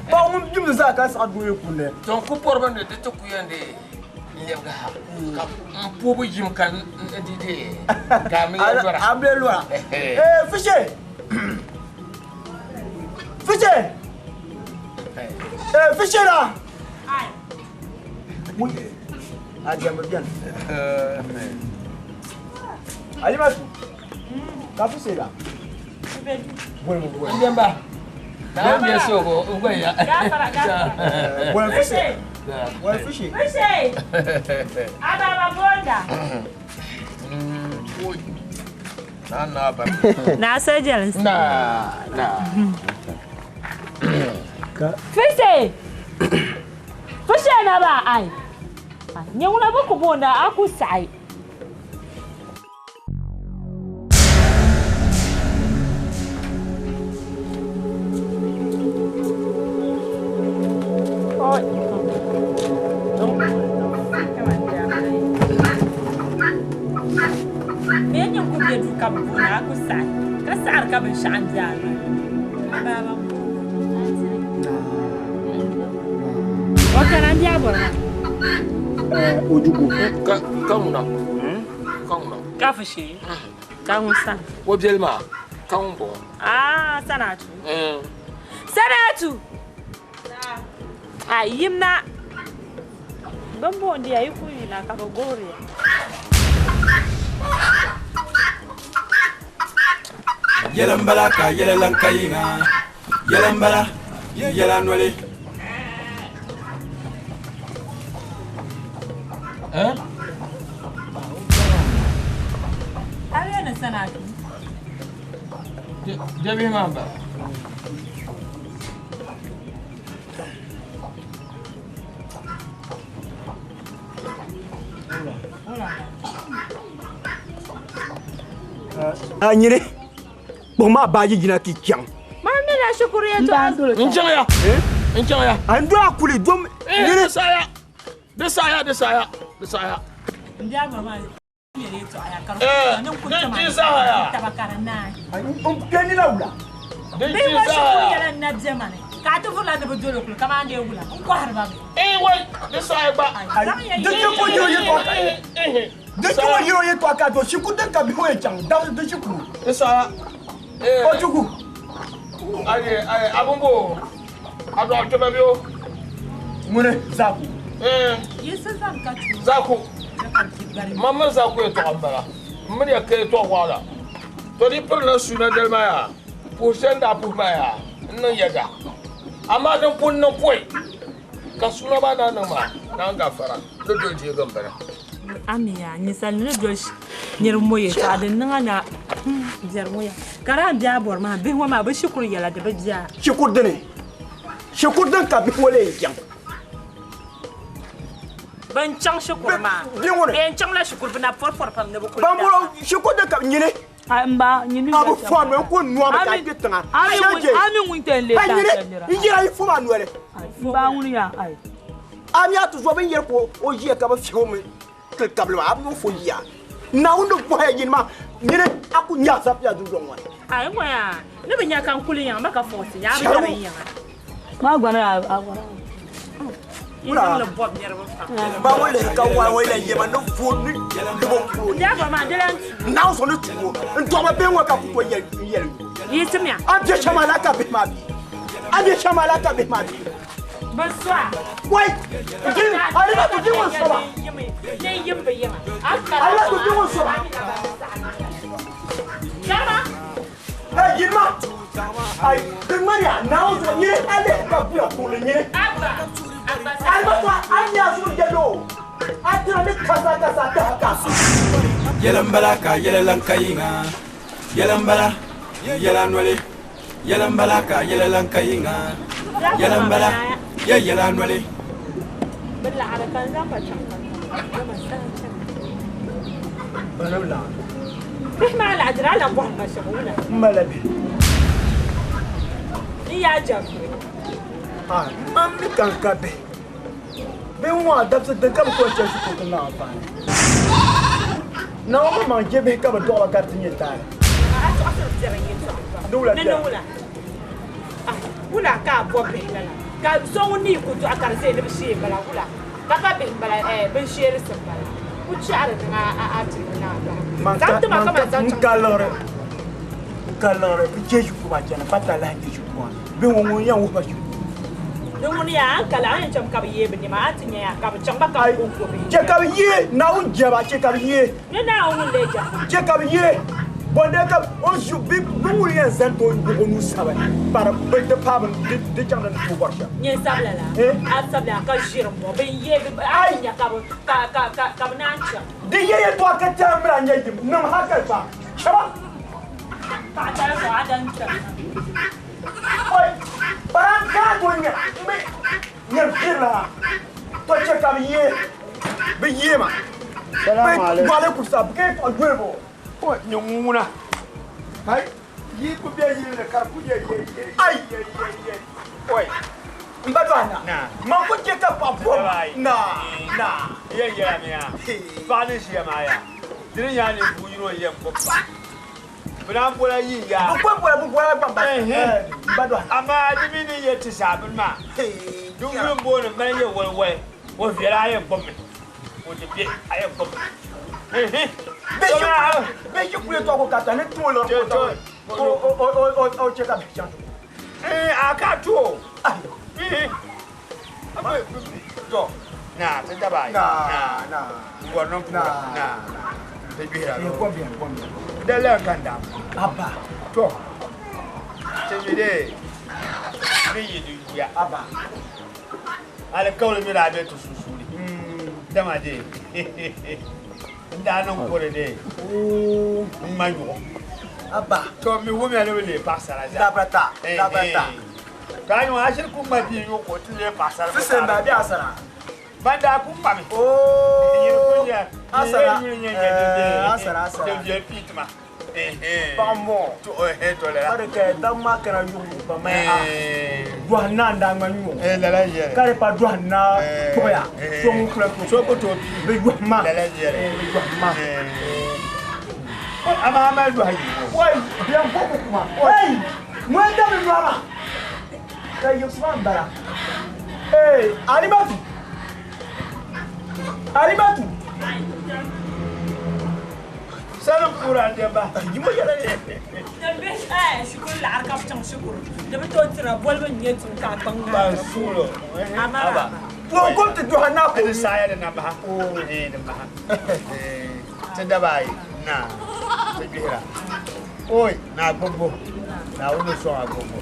Paɣa ŋun bimdi zaa ka saɣa doo ye kunni. To n ku pɔriba ni di ti ku yɛn de n lɛbigi ha. Ka n pubu yim ka n di de ka mi lɛ lɔra. A bi lɛ lɔra. Eh, Fishe. Fishe. Eh, Fishe la. A jɛmba bɛni. Alimatu. Ka Fishe la. Bolima bolima. N jɛmba. Na bɛ so ko n ko ya. Gafara, gafara. Bolima Fishe. Bolima Fishe. Fishe. Ababa bonda. Na na ba. Na sojalin. Na na. Fishe. Fishe na ba ai. Nyɛ ŋuna bi ku boonda a ku saɣi. Me nyin ku be du ka bi Ka binshaɣu n-be a noli. Baaba. O kana n-be a bɔri maa. Ojuku. Ka ka ŋuna. Ka ŋuna. Ka fushee. Ka ŋun sani. O biɛli maa ka ŋun bɔŋɔ. Ah, Sanatu. Sanatu! A yimna. Bin booni ya yi ku yina ka bi guhiri ya. Yɛla m-bala ka yɛla lan ka yiŋa. Yɛla m-bala, yɛla noli. A bɛ ni Sanatu. Jabihi maa m-bala. A nyini kpuɣi maa baaji jina ti chaŋ. Maa mi la shikuru yɛltɔɣa. N chaŋ ya. N chaŋ ya. A ni doli a kuli dom. Nyini. Di saɣiya. Di saɣiya di saɣiya di saɣiya. N bia gba maa nyɛla yɛltɔɣa ya ka di Eh, kuli di niŋ di saha ya. taba ka di naai. N kpe ni la wula. Di Bee di gba saha shikuru ya. yɛla n na bɛ ma ni ka a ti vurila ni bi doli kuli kamani dee wula n kɔhiri ba mi. Eh, wai, di saɣiya gba. Di ti ko yiro yɛltɔɣa ka. Di ti ko yiro yɛltɔɣa ka to shikuru din ka bihi ŋɔ yɛn chaŋ dabi di shikuru. Di saɣiya. Eh. Ojuku. Ayi, ayi, abumbo. Ado atoma bio. Ŋuni Zaku. Eh. Yisi zam ka tu. Zaku. Mamma Zaku yɛltɔɣa m-bala. M mini ya ka yɛltɔɣa waɣila. To di pirila suuna dali maa yaa. Puhi shɛli n daa puhi maa yaa. N niŋ yɛda. Amaa din pun niŋ pɔi. Ka suuna maa naan niŋ maa, naan gafara. Ni doli deegi m bini. Ami ya, ninsal ni doli niriba ŋɔ yɛltɔɣa din niŋ a na biɛri ŋɔ ya. Ka di a ni bɛ a bɔri maa, bihi ŋɔ maa bɛ shikuru yɛla di bi bɛ a. Shikuru dini. Shikuru din ka bihi ŋɔ lee chaŋ. Bin chaŋ shikuru maa. Bihi ŋɔ ni. Bɛ yɛn chaŋla shikuru, bɛ na pɔri pɔri pam ni bɛ kuli Ban bɔrɔ shikuru din ka nyini. N ba, nyini A bi fɔri mi, n ku nɔmi ka kpe tiŋa. Shɛje. Ami ŋun tɛ n lee Ai, nyini, taa nira. n yɛra yi fo maa noli. N ba ŋuni ya, ai. A mi a ti zo bin yɛri ka o ʒiya ka bi fiɛhi o mi tili tabili maa, a bi niŋ fo ʒiya. Naawuni ni bɔhi ya yini maa, nyini a ku nya safiya dundɔŋ ŋɔ ni. Ai, ŋɔ ya, ni bi nya ka n kuli yiŋa, ma ka fɔɔsi nya, a bi nya bin yiŋa. Maa gba ni a gba. Yi niŋ li bɔbi niriba pam. Ba ŋɔ lihi ka waa ŋɔ yɛla yɛma ni fo ni libo puuni. N bia maa, di lan tu. Naawuni so ni tu o. N dɔɣima bee ŋɔ ka ku tooi yɛli n yɛli yo. Yi ti mia. A bɛ shɛm ala ka bihi maa bi. A bɛ shɛm ala ka bihi maa bi. Bɛ sɔa. Wai! Alima tu di ŋun sɔba. Ni yim bi yiŋa. Alima tu di ŋun sɔba. Dama. Ɛ yirima. Ayi, di ŋmani a Naawuni so nyini a lihi ka buya kurili nyini. Abba. Abba. Alima tu a nya zuɣu yɛli o. A tira ni kasa kasa taha ka. Yɛla m-bala ka yɛla lan ka yiŋa. Yɛla m-bala, yɛla noli. Yɛla m-bala ka yɛla lan ka yiŋa. Yɛla m-bala, ya yɛla noli. Bɛ laɣiri ka n zaŋ ba chaŋ ka dama saha chani. Bana bi laɣiri. Bihi maa laɣidira, a lan bɔhim ba shɛba wula. N mali bihi. N yaa jɛbiri. Ah, mam mi kan ka bihi. Bihi ŋɔ a dabisi din ka bi kɔŋ chɛ shikuru ti niŋ anfaani. Naawuni maŋmaŋ je bihi ka bi dɔɣi ba ka di ti nyɛ taali. A tɔɣisiri biɛri yɛltɔɣa pam. Ni wula Ni biɛri? ni wula? Ah, wula ka a bɔbi bihi lala? Ka so ŋun ni ku dɔɣi ka di zaya ni bi shee m-bala wula? Ka pa bihi m-bala, bin sheerisi m-bala. Ku chaɣiri niŋ a tiri ni a bahi. Man Zaŋ ti ma ka man zaŋ n chaŋ. ka liɣiri. N ka liɣiri. Bi chɛ shikuru maa chana, pa talahi n chɛ shikuru maa. Bihi ŋɔ ŋun yɛn wuhi ba shikuru. Ni ŋuni yaa, an kala, an yɛn chaŋ ka bi yee bi nɛma, a ti nya yaa, ka bi chaŋ ba ka bi ko bihi. Chɛ ka bi yee, Naawuni jɛba, chɛ ka bi yee. Ni Naawuni ŋun lee jɛba. Chɛ ka bi yee. Bɔnde ka o ʒi bi bi ŋuni yɛn zani ti o wuɣi o nuu sabi pari bi di paai bi di chaŋ di ni tooi bɔri shɛm. Nyɛ sabila la, a sabila ka ʒiri m-bɔ, bin yee bi, a ti nya ka bi, ka, ka, ka, ka bi naan chaŋ. Di yɛ yɛltɔɣa ka tɛha miri a nya yim, niŋ hankali paa. Shɛba. Paɣa tali zuɣu a dan chaŋ. Oi, bara n gaa to nya, mi nyɛ pirila. To chɛ ka bi yee, bi yee ma. Salaam alaikum. Wa alaikum salam, bi ka yɛltɔɣa yoli bo. O, nyɛ ŋuna. Ai, yi ku bɛ yili ni ka ku yɛ yɛ yɛ. Ai. Yɛ yɛ yɛ. Oi, n ba dɔɣi na. Man ku chɛ ka paɣa bɔbi. Na, na. Yɛ yɛla mi ya. Paɣa ni ʒiya maa ya. Di ni nyaa ninvuɣ yino yɛn gbubi paɣa. Bɛ naan bola yi yaa. Bɛ kɔŋ bola, bɛ bola gba ba. Ba dɔhi. Amaa di mi ni yɛ ti zaa bini maa, di yuli m-booni mali nyɛ waliwali, o viɛla a yɛn gbubimi, o ti be a yɛn gbubimi. Bɛ yi kuli tɔɣigu ka ta ni tim o liɣiri ka o o chɛ ka bihi chaŋ ti ku. A ka tu o. To, na ti daba ayi. Na, na. N bɔri niŋ puura. Na, ti gbihira. Kom bɛni, kom bɛni. Daliya ka n daa. Abba. To, ti mi dee, mi yi di yuya. Abba. Alikauli mi daa be ti sunsuuni. Dama dee, n daa niŋ kore dee, n ŋma nyuɣu. Abba. To, mi wumiya ni bi leei paɣasara zaa. Dabrata, dabrata. Ka a nyuɣu, a shiri ku ŋma bia nyuɣu ka o ti leei paɣasara. Sisan baa bɛ asara. Ban daa ku ŋmami. Ooo. Asara. Asara, asara. Din viɛli piiti ma. Paɣa m-bɔŋɔ. To, to lala. Ka di kaya dabba maa kana yuɣu ba maya a dɔhi naa n-daa ŋma nyuɣu. Lala n-yɛli. Ka di pa dɔhi naa kpuɣiya. So ŋun kuli tooi. So ku tooi pii. Bɛ yɔhi ma. Lala n-yɛli. Bɛ yɔhi ma. Amaa a mali dɔhi yi ŋɔ. Wai, biɛŋ bɔbu kuma. Wai, ŋun dabi nɔhi maa. Ka yiɣisi maa m-bala. Ee, Alimatu. Alimatu. Salim puura n-dɛba. Yimo yɛla ni. Din bihi shikuru laɣiri ka bɛ chaŋ shikuru, di bi tooi tira bolibu n-nyɛ tum ka a kpaŋ ŋaai. Ban suɣulo. Amaa. To kom ti dɔhi na Di saaya di na maha. Di maha. Ti daba ayi na ti gbihira. Oi, na gbubbu. Naawuni ni sɔŋ a gbubbu.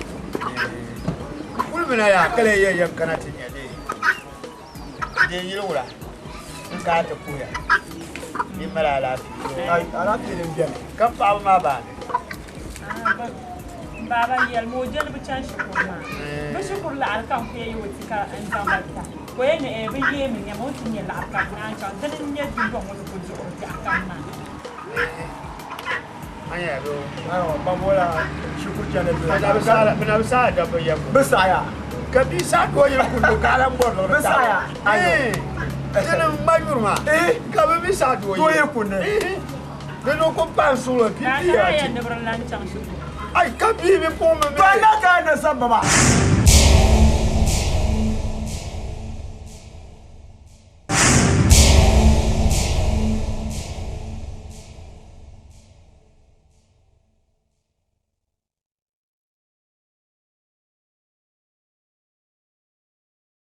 Kuli mina yaa kala yɛ yɛm kana ti nya dee. Dee yili wula n ka ti puhiya. Di mali alaafee. Alaafee din beni. Ka paɣaba maa baani. Baaba yɛli ma o je ni bɛ chaŋ shikuru maa. Bɛ shikuru laɣiri ka n ku yɛn yi o ti ka n zaŋ ba ta. Ka o yɛli ni bɛ yeemi nɛma o ni ti nya laɣiri ka bɛ naan chaŋ. Dini n-nyɛ dundɔŋ ŋɔ ni ku duɣiri biɛɣu kam maa. Bambola shikuru chani Bɛ na bi saaya dabba yɛm. Bɛ saaya. Ka bia saa doo yili kundu ka a lan bɔri liɣiri Bɛ saaya. Dini n ŋma yuri maa. Ka bɛ mi saa doo yili kundu. Di ni ku pa n suɣulo bia Naa bia ka yaa yɛn ti. ni bɛ lan chaŋ shikuru. Ai ka bia bi puɣi mi mi. To na ka na samba maa.